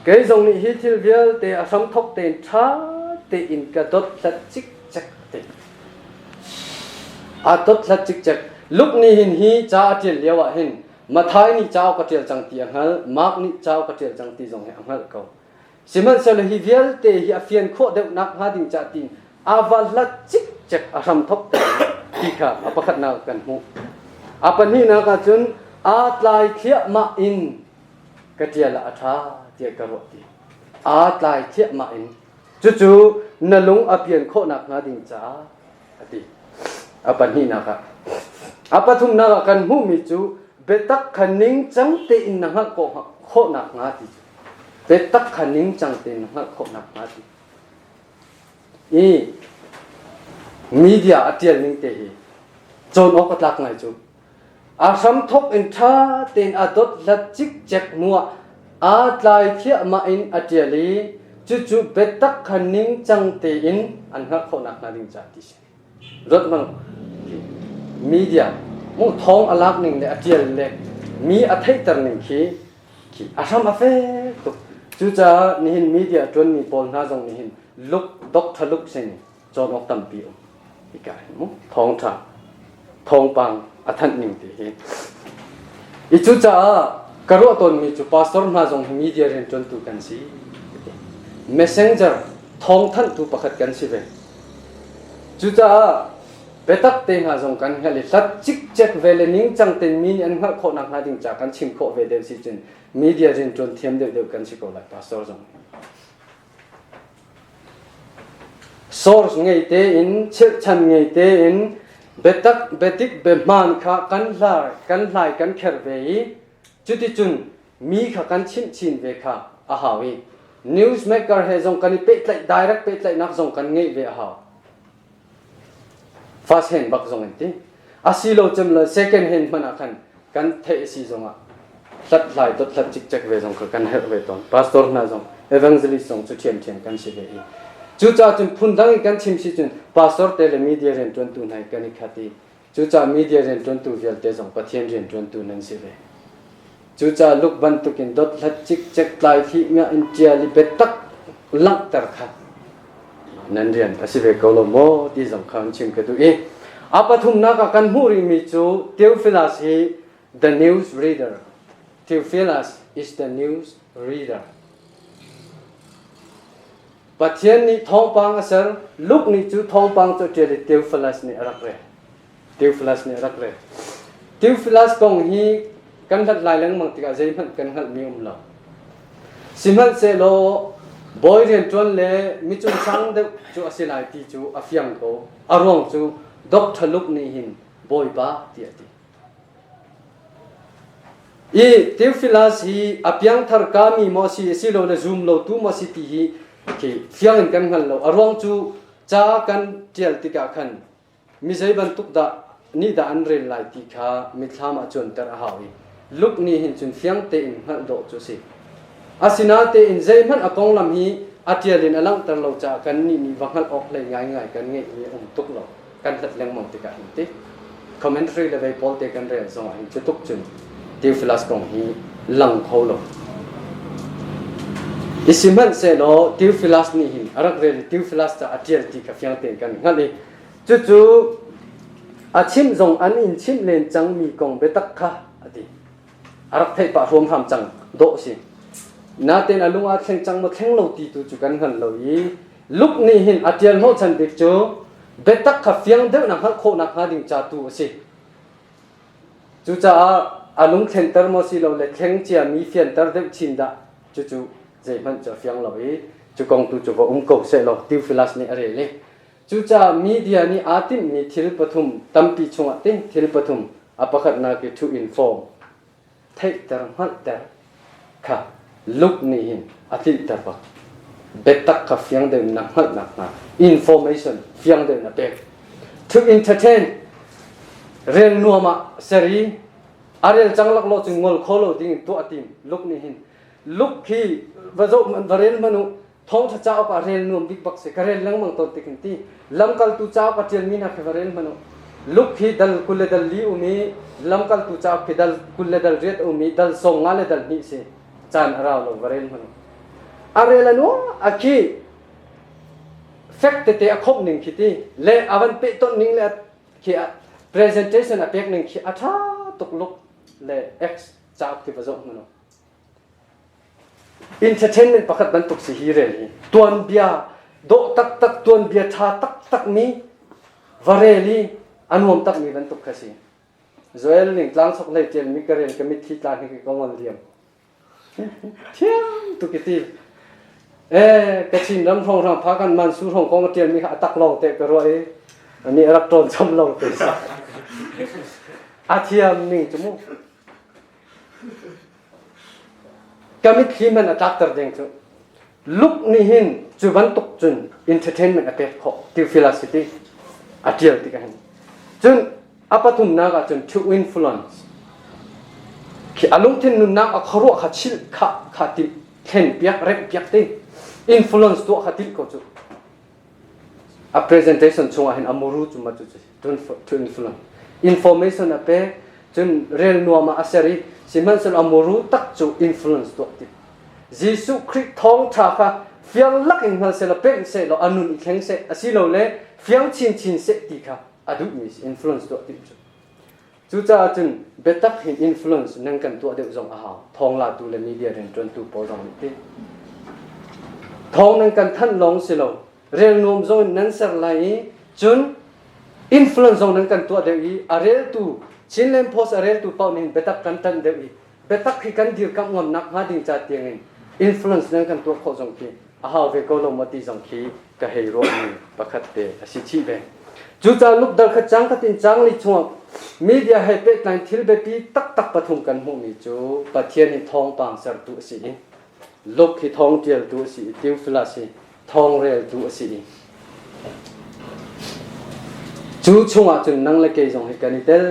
Kei zong nih hi thil vialte a hramthawk tein ṭha tein ka dothlat cikcek te. Aa dothlat cikcek. Luke nih hin hi ca a ṭial lio ah hin Matthai nih cauk a ṭial cang ti a hngalh, Mark nih cauk a ṭial cang ti zong hi a hngalh ko. Sihmanhsehlaw hi vialte hi a fian khawh deuh nakhnga ding cah tiin aa va hlat cikcek a hramthawk te ti kha a pakhatnak kan hmuh. A pahnihnak ah cun aa tlai thliahmah in ka ṭial ah a ṭha tiah ka ruah ti. Aa tlai thliahmah in cucu na lung a pian khawh nakhnga ding caah a ti. A pahnihnak ah. A pathumnak ah kan hmuhmi cu biatak kha ningcang tein na hngalh khawh nakhnga ti cu. Biatak kha ningcang tein na hngalh khawh nakhnga ti. I media a ṭial ning te hi cawn awk a tlak ngai cu. A hramthawk in ṭha tein a dothlat cikcek hnuah aa tlai thliahmah in a ṭial i cucu biatak kha ningcang tein an hngalh khawh nakhnga ding caah ti si. Ruat hmanh media mu thawng a lak ning le a ṭial le mi a theihter ning khi khi a hram a fek tuk. Cucaah nihin media ṭuanmi pawl hna zong nih hin luk Dr. Luke sin cawn awk tampi um. Hika hin mu thawngṭha thawngpang a thanh ning ti hi. I cucaah ka ruah tawnmi cu pastor hna zong hi media rianṭuantu kan si. Messenger thawngthanhtu pakhat kan si ve. Cucaah biatak te hna zong kan hngalh i hlat cikcek ve le ningcang tein mi nih an hngalh khawh nakhnga ding ca kan chim khawh ve deuh si cun media rianṭuan thiam deuhdeuh kan si ko lai pastor zong. Source ngei tein, chirhchan ngei tein biatak, biadik, biahmaan kha kan hlar, kan hlai, kan kher ve i cuticun mi kha kan chimh chin ve kha a hau i newsmaker he zong kan i pehtlaih, direct pehtlaihnak zong kan ngeih ve a hau. First hand bak zong in ti. Asilo cem le second hand hmanh ah khan kan theih a si zongah hlathlai dothlat cikcek ve zong kha kan herh ve tawn. Pastor hna zong evangelist zong cu ṭhiamṭhiam kan si ve i cucaah cun phundang in kan chim si cun pastor te le media rianṭuantu hna hi kan i khat i cucaah media rianṭuantu vialte zong Pathian rianṭuantu nan si ve. Cucaah Luke bantukin dothlat cikcek tlai thli ngah in ṭial i biatak langhter kha nan rian a si ve ko lo maw ti zong kha an chim ka duh i a pathumnak ah kan hmuh rihmi cu Theophilus hi the news reader. Theophilus is the news reader. Pathian nih thawngpang a ser, Luke nih cu thawngpang cu a ṭial i Theophilus nih a rak rel. Theophilus nih a rak rel. Theophilus kong hi kan hlathlai lengmang tikah zeihmanh kan hngalhmi um lo. Sihmanhsehlaw bawi rianṭuan le micung sang deuh cu a si lai ti cu a fiang ko. A ruang cu Dr. Luke nih hin Bawipa tiah a ti. I Theophilus hi a piangthar kami maw si asilole zum lotu maw si ti hi khi fiang in kan hngal lo. A ruang cu ca kan ṭial tikah khan mi zei bantuk dah nih dah an rel lai ti kha mithlam ah cuanter a hau i Luke nih hin cun fiang tein hngalh dawh cu a si. Asinain zeihmanh a konglam hi a ṭial in a langhter lo caah kannih nih va hngalh awk hlei ngaingai kan ngeihmi a um tuk lo. Kan hlat lengmang tikah hin ti commentary le vei pawl te kan rel zongah hin cu tuk cun Theophilus kong hi lang kho lo. I sihmanhsehlaw Theophilus nih hin a rak rel i Theophilus ca a ṭial ti kha fiang tein kan hngalh i cucu a chimh zong an in chimh len cangmi kong biatak kha a ti. A rak theih pah hruamhram cang dawh si. Natein a lung aa thleng cang maw thleng lo ti tu cu kan hngal lo i Luke nih hin a ṭial hnawhchan bik cu biatak kha fiang deuh na hngalh khawh nakhnga ding ca tu a si. Cucaah a lung thlenter maw si lo le thleng ciami fianter deuh chin dah cucu zeihmanh cu a fiang lo i cu kong tu cu va um ko sehlaw Theophilus nih a rel i cucaah media nih aa timhmi thil pathum tampi chungah tin thil pathum a pakhatnak i to inform theihter hngalhter kha Luke nih hin a tlinhter bak. Biatak kha fiang deuh in na hngalh nakhnga information fiang deuh in a pek. To entertain rel nuam ah ser i a rel cang laklawh cun ngol kho lo ding in tuah a tim Luke nih hin. Luke hi va zoh va rel hmanh u Thawngṭha cauk ah rel nuam bik bak si. Ka rel lengmang tawn tik in ti. Lamkaltu cauk a ṭialmi hna khi va rel hmanh u. Luke hi dal 20 le dal li um i lamkaltu cauk khi dal 20 le dal riat um i dal 50 le dal hnih si. Caan a rau lo va rel hmanh u. A rel a nuam a khi fek tete a khomh ning khi ti le a van pehtonh ning le khi presentation a pek ning khi a ṭha tuk Luke le Acts cauk khi va zoh hmanh u. Entertainment pakhat bantuk si hi rel hi tuanbia dawh taktak tuanbia ṭha taktakmi va rel i a nuam takmi bantuk kha si. Joel ning tlang chok hlei ṭialmi ka rel ka mitthli tla hnik i ka ngol diam. Thiam tuk i ti. Eh, Kachin ram hrawnghrang pha kan man su hrawng kong a ṭialmi kha a tak lawng te ka ruah i ani a rak ṭawn chom lo te. A thiam ning cu mu. Ka mitthli hmanh a tlakter ding cu Luke nih hin cu bantuk cun entertainment a pek khawh Theophilus hi ti a ṭial tikah hin. Cun a pathumnak ah cun to influence khi a lungthin nunnak a khuaruah kha chilh kha kha timh thlen piak remh piak te influence tuah kha timh ko cu A presentation chungah hin a muru cu ma cu to influence information a pe cun rel nuam ah a ser i sihmanhsehlaw a muru tak cu influence tuah ti Jesuh Khrih thawngṭha kha fiang lak in hngal sehlaw pemh sehlaw a nun i thleng seh asilole fiang chinchin seh ti kha a duhmi si influence tuah ti cu Cucaah cun biatak hin influence nan kan tuah deuh zong a hau. Thawnglatu le media rianṭuantu pawl zong nih ti. Thawng nan kan thanh lawng si lo. Rel nuam zong in nan ser lai i cun influence zong nan kan tuah deuh i a reltu Chinland Post a reltu paoh nih biatak kan ṭanh deuh i biatak hi kan dirkamh ngam nakhnga ding ca tiangin influence nan kan tuah khawh zong khi a hau ve ko lo maw ti zong khi ka hei ruahmi pakhat te a si chih ve. Cucaah Luke dal khat cang khat in cang li chungah media he pehtlai thil biapi taktak pathum kan hmuhmi cu Pathian hi thawngpang sertu a si i Luke hi thawng ṭialtu a si i Theophilus hi thawngreltu a si i cu chungah cun nang le kei zong hi kan i tel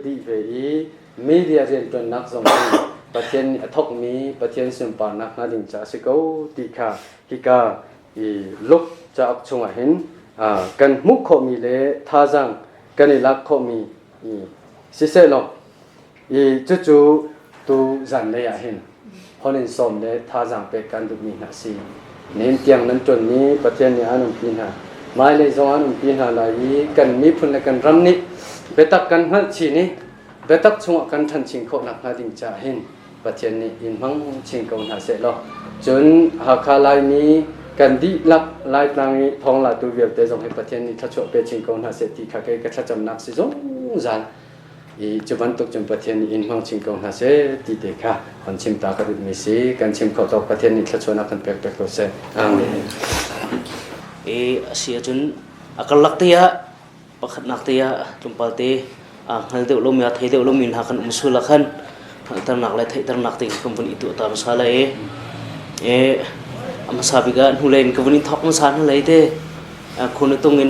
dih ve i media rianṭuannak zong hi Pathian nih a thawkmi Pathian sunparnak hnga ding ca a si ko ti kha hika i Luke cauk chungah hin kan hmuh khawhmi le thazaang kan i lak khawhmi siseh law i cucu tu zanlei ah hin hon in sawm le thazaang pek kan duhmi hna a si. Nihin tiang nan ṭuanmi Pathian nih aan umpi hna. Hmailei zong aan umpi hna lai i kan miphun le kan ram nih biatak kan hngalh chin i biatak chungah kan ṭhan chin khawh nakhnga ding caah hin Pathian nih in hmang chin ko hna seh law cun Hakha Laimi kan dihlak Laitlang i thawnglatu vialte zong hi Pathian nih thluachuah pe chin ko hna seh ti kha kei ka thlacamnak si zungzal i cu bantuk cun Pathian nih in hmang chin ko hna seh ti te kha hon chim ta ka duhmi si kan chim kho tawk Pathian nih thluachuahnak kan pek pek ko seh. Amen. E a si ahcun a karlak te ah. Pakhatnak te ah tlawmpal te aa hngal deuh lomi aa thei deuh lomi hna kan um sual ah khan hngalhternak le theihternak te kan vun i tuah ta hmasa lai i e a hmasa bik ah hnulei in ka vun in thawk hmasa hna lei te khun tung in.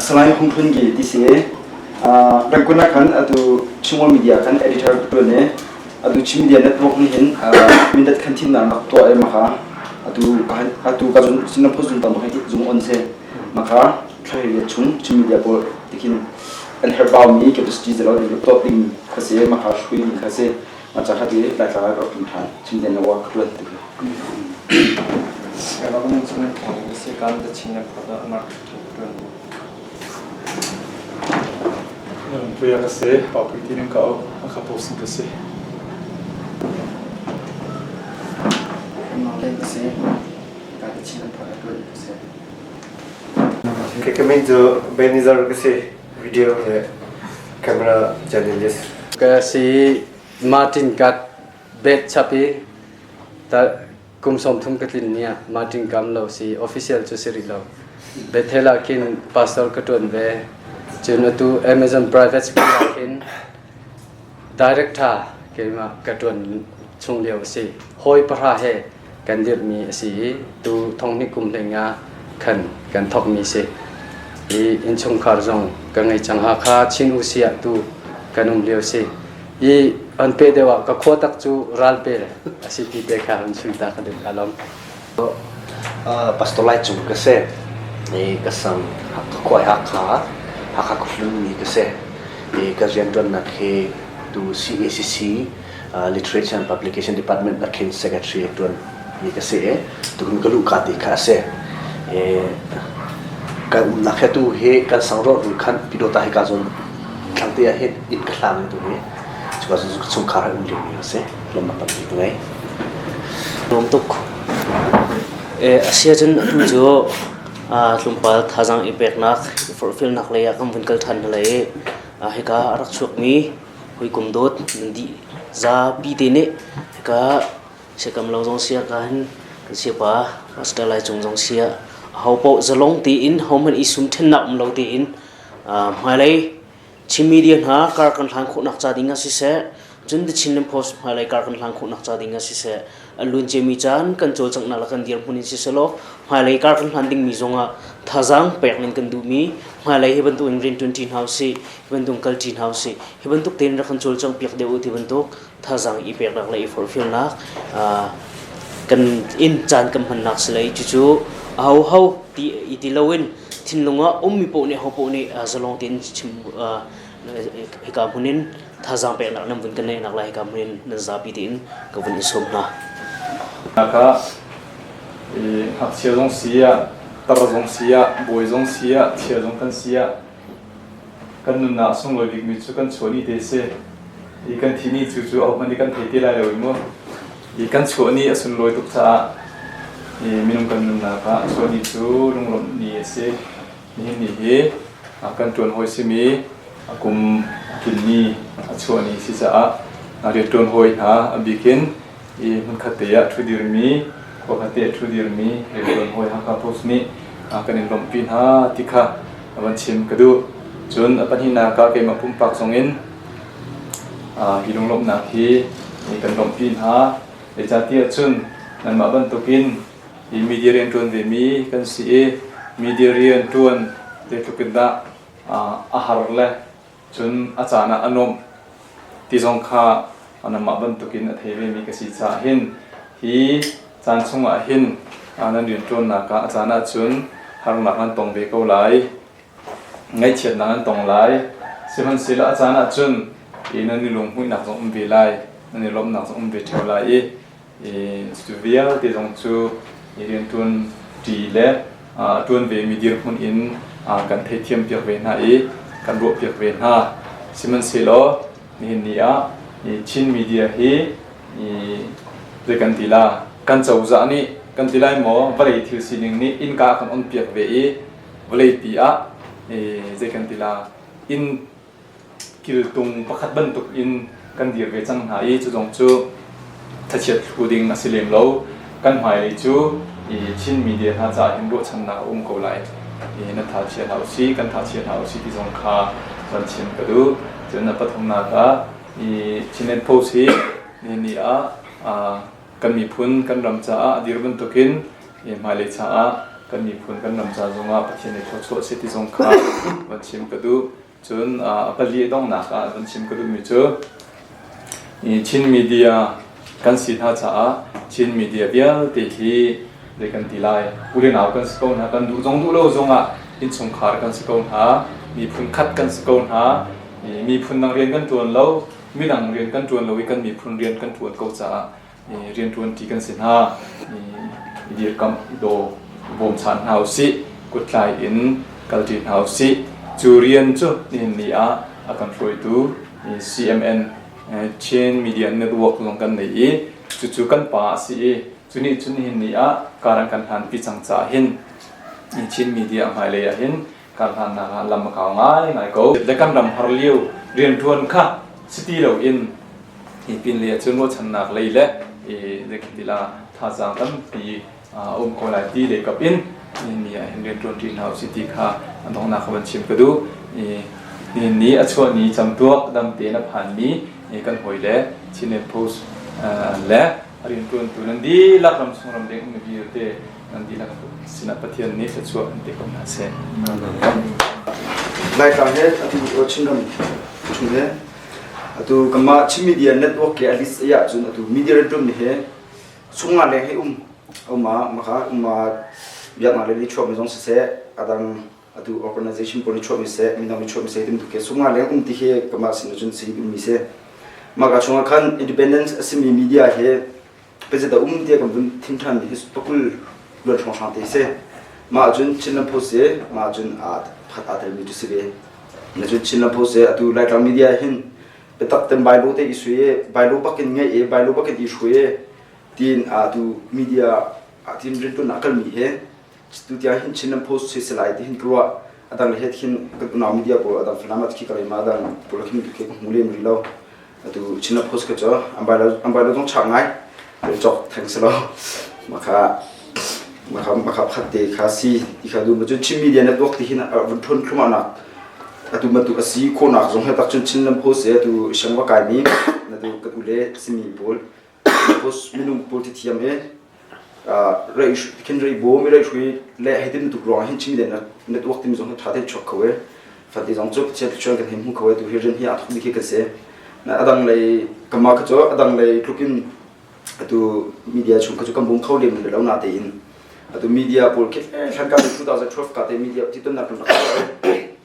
Salai Hung Htun Gi ti si Rangoon ah khan atu Chinworld Media khan editor ka ṭuan i atu Chin Media Network nih hin mindat khan thimnak rak tuah i maka atu atu ka zung Chin Post zung tam bak zung on si maka thla riat chung Chin Media pawl tikhin an herhbaumi capacity zelo develop tuah ding kha si maka hrui ding kha si maca kha ti Laitlang ah ka rak ṭum ṭhan Chin Media Network ka ṭuan ti. Puia ka si, Pa Pui ti ning ka au, a ka post ka si. Ka min cu Benizar ka si, video le camera journalist. Ka si Martin kat bet chap i ta kum 30 ka tlin ni ah Martin kam lo si official cu si rih lo. Bethel ah khin pastor ka ṭuan ve. Cun atu Amazon private school ah khin director keimah ka ṭuan chung lio a si. Hawi pahra he kan dirhmi a si i tu thonghnih kum hleinga khan kan thawkmi si. I innchungkhar zong ka ngei cang. Hakha Chin Usi ah tu kan um lio si. I an peh deuh ah ka khua tak cu ralpel a si ti te kha an chim ta ka duh ka lawm. Pastor Lai Cung ka si. I ka sang ka khua Hakha, Hakha ka mi ka si. I ka rianṭuannak hi tu CACC Literature and Publication Department ah khin secretary ṭuan mi ka si i tukun ka luh ka ti kha a si. I kan umnak he tu hi kan sang rawh hnu khan Pyidawta hi ka zawn thlangte ah hin inn ka hlang tu hi cuka cun chungkhar um lio mi a si. Lawmnak tampi ka ngei. Nuam tuk. A si ahcun atu cu tlawmpal thazaang i peknak, i forhfialnak lei ah kan vun kal ṭhan hna lai i hika a rak chuakmi hawikom dawt nan dih zapi te nih hika siakam lo zong si ah kan kan siapa Pastor Lai Cung zong si ah ahopaoh zalong tein hohmanh i sum ṭhennak um lo tein hmailei Chin media hna kar kan hlan khawhnak ca ding ah siseh, cun The Chinland Post hmailei kar kan hlan khawhnak ca ding ah siseh, a luan ciami caan kan cawlcanghnak le kan dirhmun in siseh law hmailei kar kan hlan dingmi zong ah thazaang pek ning kan duhmi hmailei hi bantuk in rian ṭuanṭi hna usih, hi bantuk kalṭi hna usih, hi bantuk tein rak kan cawlcangh piak deuh u ti bantuk thazaang i peknak le i forhfialnak kan in caan kan hmannak si lei cucu ahoho ti i ti loin thinlung ah ummi paoh nih hopaoh nih zalong tein chim hika hmun in thazaang peknak nan vun kan neihnak lai hika hmun in nan zapi tein ka vun in sawm hna. Ka ngakchia zong si ah tar zong si ah bawi zong si ah chia zong kan si ah Kan nunnak sunglawi bikmi cu kan chuah ni te a si. I kan thih ni cu cu ahohmanh nih kan thei ti lai lo i mu. I kan chuah ni a sunlawi tuk caah i minung kan nunnak ah chuah ni cu lunglawmh ni a si. Nihin ni hi kan ṭuan hawi simi a kum a tlin ni a chuah ni si caah rianṭuan hawi hna a bik in i hmunkhat te ah ṭhu dirmi khua khat te ah ṭhu dirmi rianṭuan hawi Hakha Post nih kan in lawmhpi hna ti kha a van chim ka duh. Cun a pahnihnak ah keimah pumpak zongin hi lunglawmhnak hi kan lawmhpi hna. Zeicahtiah cun nanmah bantukin hi media rianṭuan vemi kan si i media rianṭuan zeitluk in dah a har le cun a caan ah a nuamh ti zong kha nanmah bantukin a thei vemi ka si caah hin hi caan chungah hin nan rianṭuannak ah a caan ahcun harnak nan tong ve ko lai, ngaihchiatnak nan tong lai. Sihmanhsehlaw a caan ahcun i nan i lunghmuihnak zong um ve lai, nan i lawmhnak zong um ve ṭheo lai i. Cu vialte zong cu rianṭuan ṭi le a ṭuan vemi dirhmun in kan theihthiam piak ve hna i kan ruah piak ve hna. Sihmanhsehlaw nihin ni ah Chin media hi zei kan ti la kan cozah nih kan ti lai maw vawlei thil sining nih innka a kan on piak ve i vawleipi ah zei kan ti la inn kiltung pakhat bantuk in kan dir ve cang hna i cu zong cu thlachiat thlu ding a si lem lo. Kan hmailei cu Chin media hna caah hin ruahchannak a um ko lai. Na tha chia hlah usih, kan tha chia hlah usih ti zong kha van chim ka duh. Cun a pathumnak ah Chinland Post hi ni ah kan miphun kan ram caah a dir bantukin hmailei caah kan miphun kan ram ca zongah Pathian nih thluachuah seh ti zong kha van chim ka duh. Cun a pali a donghnak ah van chim ka duhmi cu Chin media kan si hna caah Chin media vialte hi zei kan ti lai u le nau kan si ko hna kan duh zong duh lo zongah innchungkhar kan si ko hna miphun khat kan si ko hna miphun dang rian kan ṭuan lo midang rian kan ṭuan lo i kan miphun rian kan ṭuan ko caah rianṭuanṭi kan si hna. I dirkamh, i daw, i bawmchan hna usih, kuttlai in kalṭi hna usih. Cu rian cu nihin ni ah a kan hruaitu CMN Chin Media Network zong kan nei i cucu kan pa a si i cu nih cun nihin ni ah kar an kan hlanpi cang caah hin Chin Media hmailei ah hin kar hlannak ah lam a kau ngaingai ko. Le kan ram har lio rianṭuan kha si ti loin Hi pinlei ahcun ruahchannak lei le zeikhiti la thazaang tampi a um ko lai ti lei kap in ni ah hin rian ṭuan ṭi hna usih ti kha a donghnak ka van chim ka duh. Nihin ni a chuah ni camtuak dam tein a phanmi kan hawi le Chinland Post le a rianṭuantu nan dihlak ramchung ramleng ummi vialte nan dihlak sinah Pathian nih thluachuah an pe ko hna seh. Laitlang he atu Chinram chung he Atu kanmah Chin Media Network ke a list ai ahcun atu media rianṭuan mi he chungah leng hei um uma maka uma biaknak lei chuakmi zong siseh adang atu organization pawl nih chuahmi seh midang nih chuahmi seh timtuk ke chungah leng um ti hi kamah sin cun si duhmi si maka chungah khan independence a simi media he pezet a um tiah kan vun thim ṭhan mi hi pakul luan hrawnghrang te si mah cun Chinland Post si mah cun pakhat aa telmi cu si ve Na cun Chinland Post hi atu Laitlang media hin biatak ten bailo te i sui i bailo bakin ngeih i bailo bakin i hruai i tiin atu media ah tin rianṭuan ah kalmi hi tu tiang hin Chinland Post si lai ti hin ka ruah. A dang le he khin kan unau media pawl a dang Falam ah khi ka rei ma dang pawl khin ka hmu lem rih lo. Atu Chinland Post ka cu an bailo an bailo zong chak ngai cok theng si lo maka maka maka khat te kha si ti kha du ma cun Chin Media Network ti hin vun thon thluma nak atu bantuk a si khawhnak zong he tak cun Chinland Post e atu siangva kai mi na tu kan ule simi pawl Post minung pawl ti thiam e rei khin rei bawm i rei hrui le hei tin tuk ruang hin Chin Media Network timi zong hi tha te chuak kho e fati zong cu Pathian chuan kan hei hmu kho e tu hi rian hi a thok mi khi kan si adang lei kama kha cu adang lei tlukin atu media chung kha cu kan bawm kho lem lo na tein atu media pawl khi hlan ka 2012 ka te media ti ton nak kan rak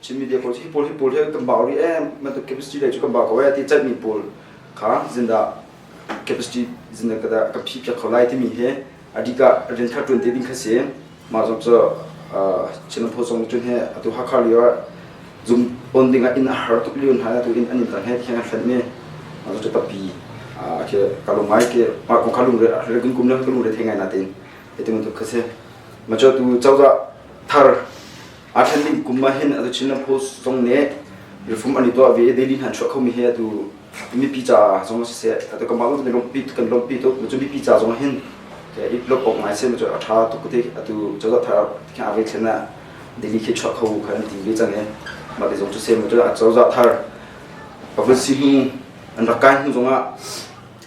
Chin media pawl hi pawl hi pawl hi kan bau ri em man tu capacity lei cu kan bau ko e ti chat mi pawl kha zinda capacity zinda ka da ka phi piak kho lai timi he adika rian kha tuan te ding kha si Mah zong cu Chin Phu zong cun he atu Hakha lio ah zum on ding ah inn a har tuk lio hna atu inn an inn tang he thiang an hlenh mi mah zong cu tampi khi ka lung ngai khi mah kong kha lungre kun kum le ka lungre thei ngai natein hiti bantuk kha si ma cu atu cozah thar aa thlen ding kum ah hin atu Chinland Post zong nih reform an i tuah ve i daily hna chuah khomi hi atu mipi ca zong siseh atu kanmah zong kan lawmhpi kan lawmhpi tuk cu mipi ca zong hin i lawmh awk ngai si cu a ṭha tuk ti atu cozah thar khin a ve thlen ah Delhi khi chuah kho kha an ti ve cang i mah ti zong cu sem cu a cozah thar a vun si hnu an rak kai hnu zongah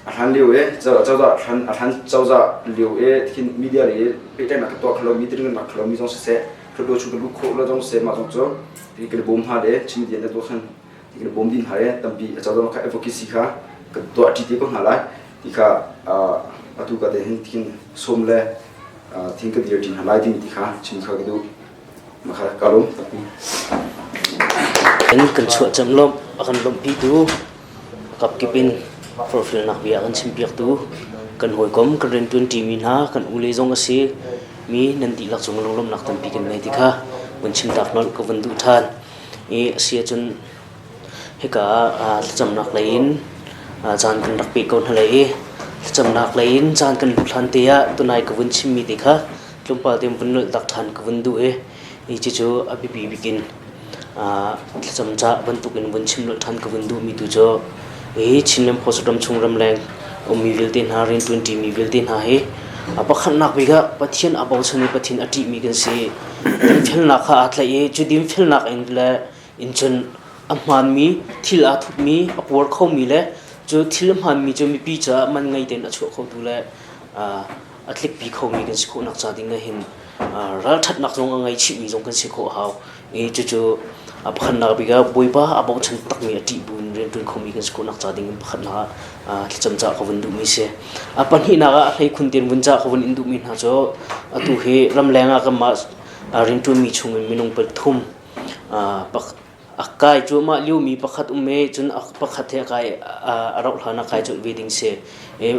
a hlan lio e cozah hlan a hlan cozah lio e khin media le pehtlaihnak ka tuah khalo mi tiring rak khalo mi zong siseh hluttaw chung kan luh khawh lo zong siseh mah zong cu kan bawm hna le Chin media network khan ti kan bawm ding hna le tampi a cozah kha advocacy kha kan tuah ṭi te ko hna lai ti kha atu ka te hin thin sawm le thin ka dir ṭi hna lai timi ti kha chim kha ka duh makha ka lawm tampi Kan kan chuah cam lawmh a kan lawmhpitu kapkip in forhfialnak bia a kan chimpiaktu. Kan hawikom, kan rianṭuanṭimi hna, kan ule zong a si mi nan dihlak cung lunglawmhnak tampi kan ngei ti kha vun chimtak nolh ka vun duh ṭhan. I a si ahcun hika ah thlacamnak lei in caan kan rak pe ko hna lai i thlacamnak lei in caan kan luh hlan te ah tunai ka vun chimmi te kha tlawmpal te vun nolh tak ṭhan ka vun duh i hi cucu a biapi bik in thlacam cah bantukin vun chim nolh ṭhan ka vun duhmi tu cu hi Chinland Post ramchung ramleng ummi vialte hna rianṭuanṭimi vialte hna hi a pakhatnak bik ah Pathian a bochan i Pathian a ṭihmi kan si. Dinfelnak kha aa tlaih i cu dinfelnak in le in cun a hmaanmi thil aa thupmi a puar khomi le cu thil a hmaanmi cu mipi caah man ngei tein a chuah khotu le a tlikpi khomi kan si khawhnak ca ding ah hin ralṭhatnak zong a ngei chihmi zong kan si khawh a hau. I cucu a pakhatnak bik ah Bawipa a bochan takmi a ṭih buin rianṭuan khomi kan si khawhnak ca ding in pakhatnak ah thlacam cah ka vun duhmi si. A pahnihnak ah a hleikhun tein vun cah ka vun in duhmi hna cu atu hi ramleng ah kanmah rianṭuanmi chungin minung pathum a kai cuahmah liomi pakhat um i cun pakhat he a kai a rauh hlan ah kai colh ve ding si.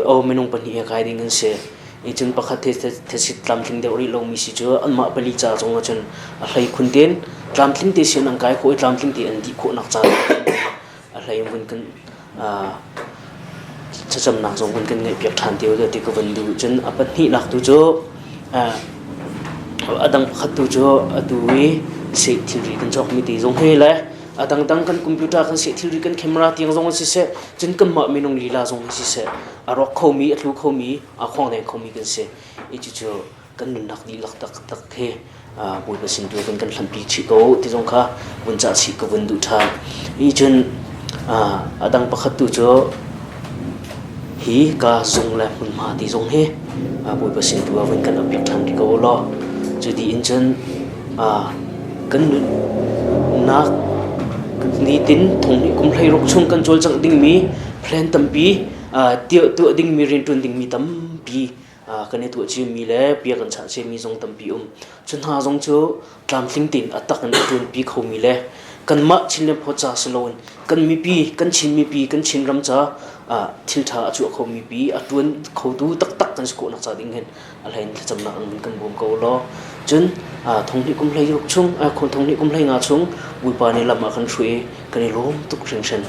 O minung pahnih he kai ding an si. I cun pakhat he thesit tlamtling deuh rih lomi si cu anmah pali ca zong ah cun a hlei khun tein tlamtling te sin an kai khawh i tlamtling te an dih khawhnak ca a hlei vun kan thlacamnak zong vun kan ngeihpiak ṭhan te u ti ka vun duh. Cun a pahnihnak tu cu a dang pakhat tu cu atu i seh thilri kan cawkmi te zong hi le a dangdang kan computer kan seh thilri kan camera tiang zong siseh cun kanmah minung lila zong hi siseh a rawk khomi a tlu khomi a khawngdeng khomi kan si. I cucu kan nunnak dihlak taktak hi Bawipa sin tu kan kan hlampi chih ko ti zong kha vun cah chih ka vun duh ṭhan. Hi cun a dang pakhat tu cu hi ka zung le hmunhma ti zong hi Bawipa sin tu ah vun kan piak ṭhan rih ko law cu dih in cun kan nunnak nitin thong kum 16 chung kan cawlcangh dingmi plan tampi tuah dingmi rianṭuan dingmi tampi kan i tuah ciami le bia kan chah ciami zong tampi um. Cu hna zong cu tlamtling tein a tak in a ṭuanpi khomi le kanmah Chinland Phaw ca si loin kan mipi, kan Chin mipi, kan Chin ram ca thil ṭha a chuah khomi pi a ṭuan khotu taktak kan si khawhnak ca ding hin a hlei in thlacamnak in kan bawm ko law. Cun thonghnih kum 16 chung, thonghnih kum 15 chung Bawipa nih lam a kan hruai i kan i lawm tuk hringhran.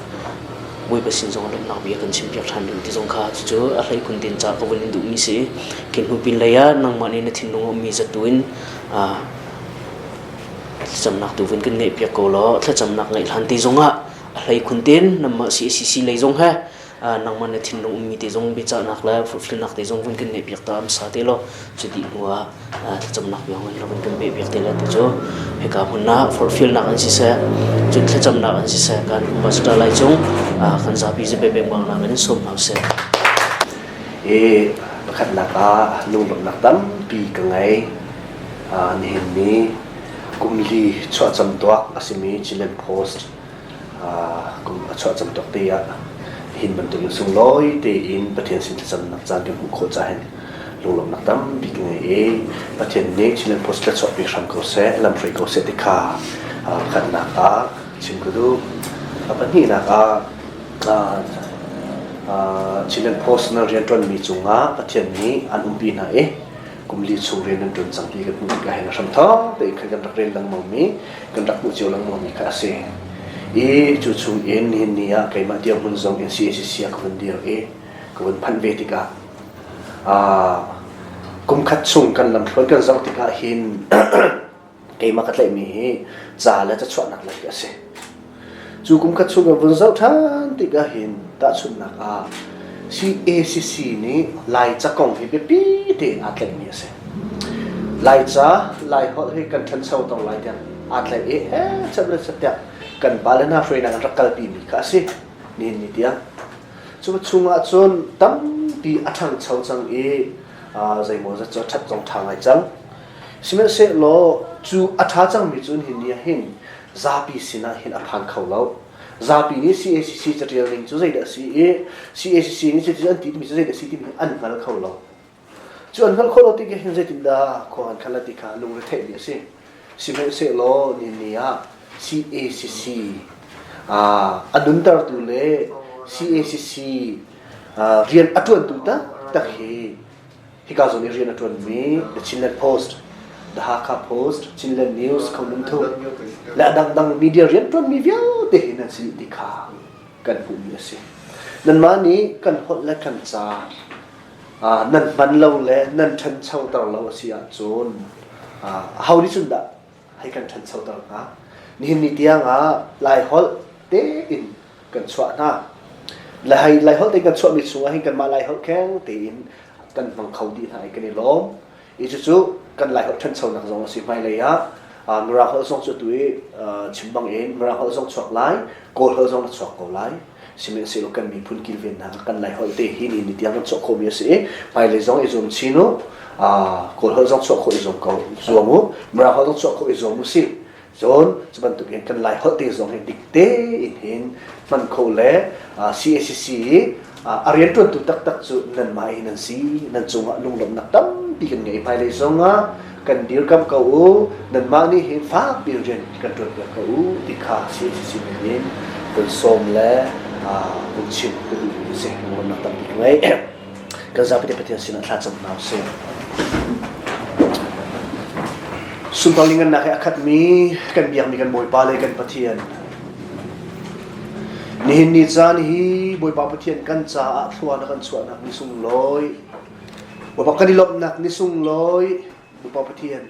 Bawipa sin zong lawmhnak bia kan chimpiak ṭhan ding ti zong kha cucu a hleikhun tein ca ka vun in duhmi si. Khi hnu pin lei ah nangmah nih na thinlung a ummi zat tu in thlacamnak tu vun kan ngeihpiak ko law thlacamnak ngeih hlan te zongah a hleikhun tein nangmah CACC lei zong he nangmah na thinlung ummi te zong biacahnak le fulfillnak te zong vun kan ngeihpiak ta hmasa te law cu dih hnu ah thlacamnak biang in vun kan pehpiak te lai ti cu hika hmun ah forhfialnak an siseh cun thlacamnak an siseh kan pastor lai cung kan zapi zape pengmangnak in sawm hna usih. I pakhatnak ah lunglawmhnak tampi ka ngei. Nihin ni kum li chuahcam tuak a simi Chilean Post kum a chuah cang tuk te ah hin bantukin sunglawi tein Pathian sin thlacamnak caan kan hmuh khawh caah hin lunglawmhnak tampi ka ngei i Pathian nih Chinland Post tla chuahpi hram ko seh lam hruai ko seh ti kha pakhatnak ah chim ka duh. A pahnihnak ah Chinland Post na rianṭuanmi cungah Pathian nih an umpi hna i kum li chung rian nan ṭuan cang ti kan hmuh tikah hin a hramthawk tein khan kan rak rel lengmangmi kan rak hmuh cio lengmangmi kha a si. I cu chung in nihin ni ah keimah dirhmun zong in CACC ah ka vun dir i ka vun phanh ve tikah kum khat chung kan lamthluan kan zoh tikah hin keimah ka tlaihmi hi ca le cachuahnak lei a si. Cu kum khat chung ka vun zoh ṭhan tikah hin tahchunhnak ah CACC nih Laica kong hi biapi tein aa tlaihmi a si. Laica, Laiholh hi kan ṭhancho tong lai tiah aa tlaih i he chat le chat tiah kan pale hna hruainak an rak kalpimi kha a si nihin ni tiang. Cu chungah cun tampi a ṭhangcho cang i zeimawzat cu a ṭhat zong ṭha ngai cang. Sihmanhsehlaw cu a ṭha cangmi cu nihin ni ah hin zapi sinah hin a phan kho lo. Zapi nih CACC caṭial ning cu zeidah a si i CACC nih cuti an ti timi cu zeidah a si timi an hngal kho lo. Cu an hngalh khawh lo tik hin zeitindah khua an khan ti kha lungre theihmi a si. Sihmanhsehlaw nihin ni ah CACC a nuntertu le CACC rian a ṭuantu taktak. taktak hi hika zawn i rian a ṭuanmi The Chinland Post, The Hakha Post, Chinland News, Khonumthu le a dangdang media rianṭuanmi vialte hi nan si ti kha kan hmuhmi a si. Nanmah nih kan holh le kan ca nan hman lo le nan ṭhanchoter lo a si ahcun aho nih cun dah hei kan ṭhanchoter hnga? Nihin ni tiang ah Laiholh tein kan chuah hna. Laiholh tein kan chuahmi chungah hin kanmah Laiholh kheng tein kan hmang kho dih hna i kan i lawm. I cucu kan Laiholh ṭhanchonak zong a si hmailei ah Mirang holh zong cu atu i chim bang in Mirang holh zong chuak lai, Kawl holh zong na chuak ko lai. Sihmanhsehlaw kan miphun kilvennak kan Laiholh te hi ni tiang kan chuah khawhmi a si i hmailei zong i zuam chin u, Kawl holh zong chuah khawh i zuam ko zuam u, Mirang holh zong chuah khawh i zuam u sih. Cun cu bantukin kan Laiholh te zong hi dik tein hin hman kho le CACC i a rianṭuantu taktak cu nanmah hi nan si. Nan cungah lunglawmhnak tampi kan ngei. Hmailei zongah kan dirkamh ko u. Nanmah nih hin fakpi in rian kan ṭuanpiak ko u ti kha CACC min in vun sawm le vun chim ka duhmi a si. Lunglawmhnak tampi ka ngei. Kan zapi te Pathian sinah thlacam hna usih. Sunpar lingannak he a khatmi kan biakmi kan Bawipa le kan Pathian. Nihin ni caan hi Bawipa Pathian kan caah thlua na kan chuahnak ni sunglawi. Bawipa kan i lawmhnak ni sunglawi. Bawipa Pathian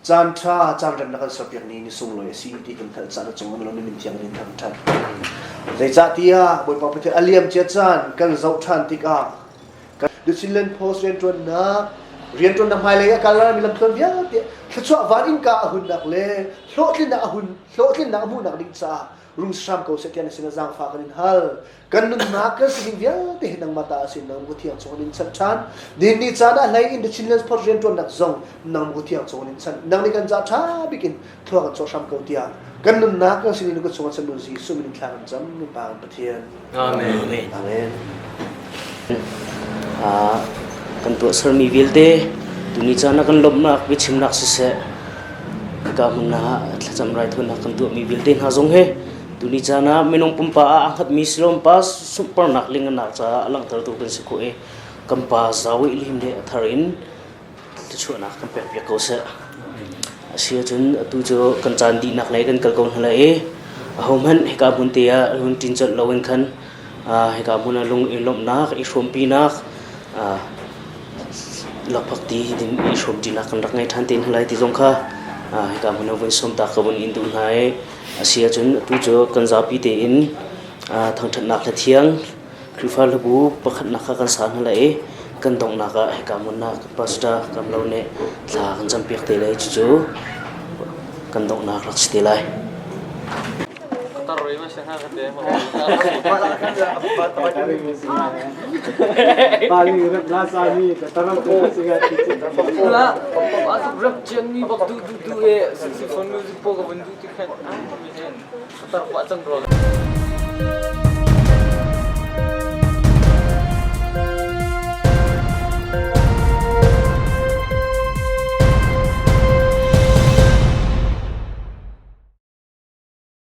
Caan ṭha, caan rem na kan serpiak ni ni sunglawi a si ti kan hngalh caan a cung ah min thiang in thangṭhat. Zeicahtiah Bawipa Pathian a liam cia caan kan zoh ṭhan tikah The Chinland Post rianṭuannak rianṭuannak hmailei a kal mi lamtluan vialte thluachuah van innka a hunnak le hlawhtlinnak a hun hlawhtlinnak a hmuhnak ding caah rung hram ko seh tiah na sin ah zaangfah kan in hal. Kan nunnak kan sining vialte hi nangmah ta a si nang mu thiang chung in chan ṭhan. Din ni caan ah hlei in the Chinland Post rianṭuannak zong nang mu thiang chung in chan. Nang nih kan ca ṭha bik in thua kan chuah hram ko tiah kan nunnak kan sining ka chung ah chan Jesuh min in thla kan cam Pa kan Pathian. Amen. Amen. Kan tuahsermi vialte tuni caan ah kan lawmhnak biachimnak siseh hika hmun ah thlacam raithawinak kan tuahmi vialte hna zong hi tuni caan ah minung pumpa ah aa hngatmi silawmpa sunparnak linganak caah a langhtertu kan si khawh i kan pa zawi lim le a thar in thluachuahnak kan pekpiak ko seh. A si ahcun atu cu kan caan dihnak lei kan kal ko hna lai i ahohmanh hika hmun te ah hun ṭin colh loin khan hika hmun ah lung i lawmhnak, i hrawmpinak, lakphakti din i hrawmṭinak kan rak ngei ṭhan te hna lai ti zong kha hika hmun ah vun sawmtak ka vun in duh hna i a si ahcun atu cu kan zapi tein thangṭhatnak hla thiang Khrihfa hlabu pakhatnak kha kan sa hna lai i kan donghnak ah hika hmun ah pastor Kamlo nih thla kan campiak te lai cucu kan donghnak rak si te lai.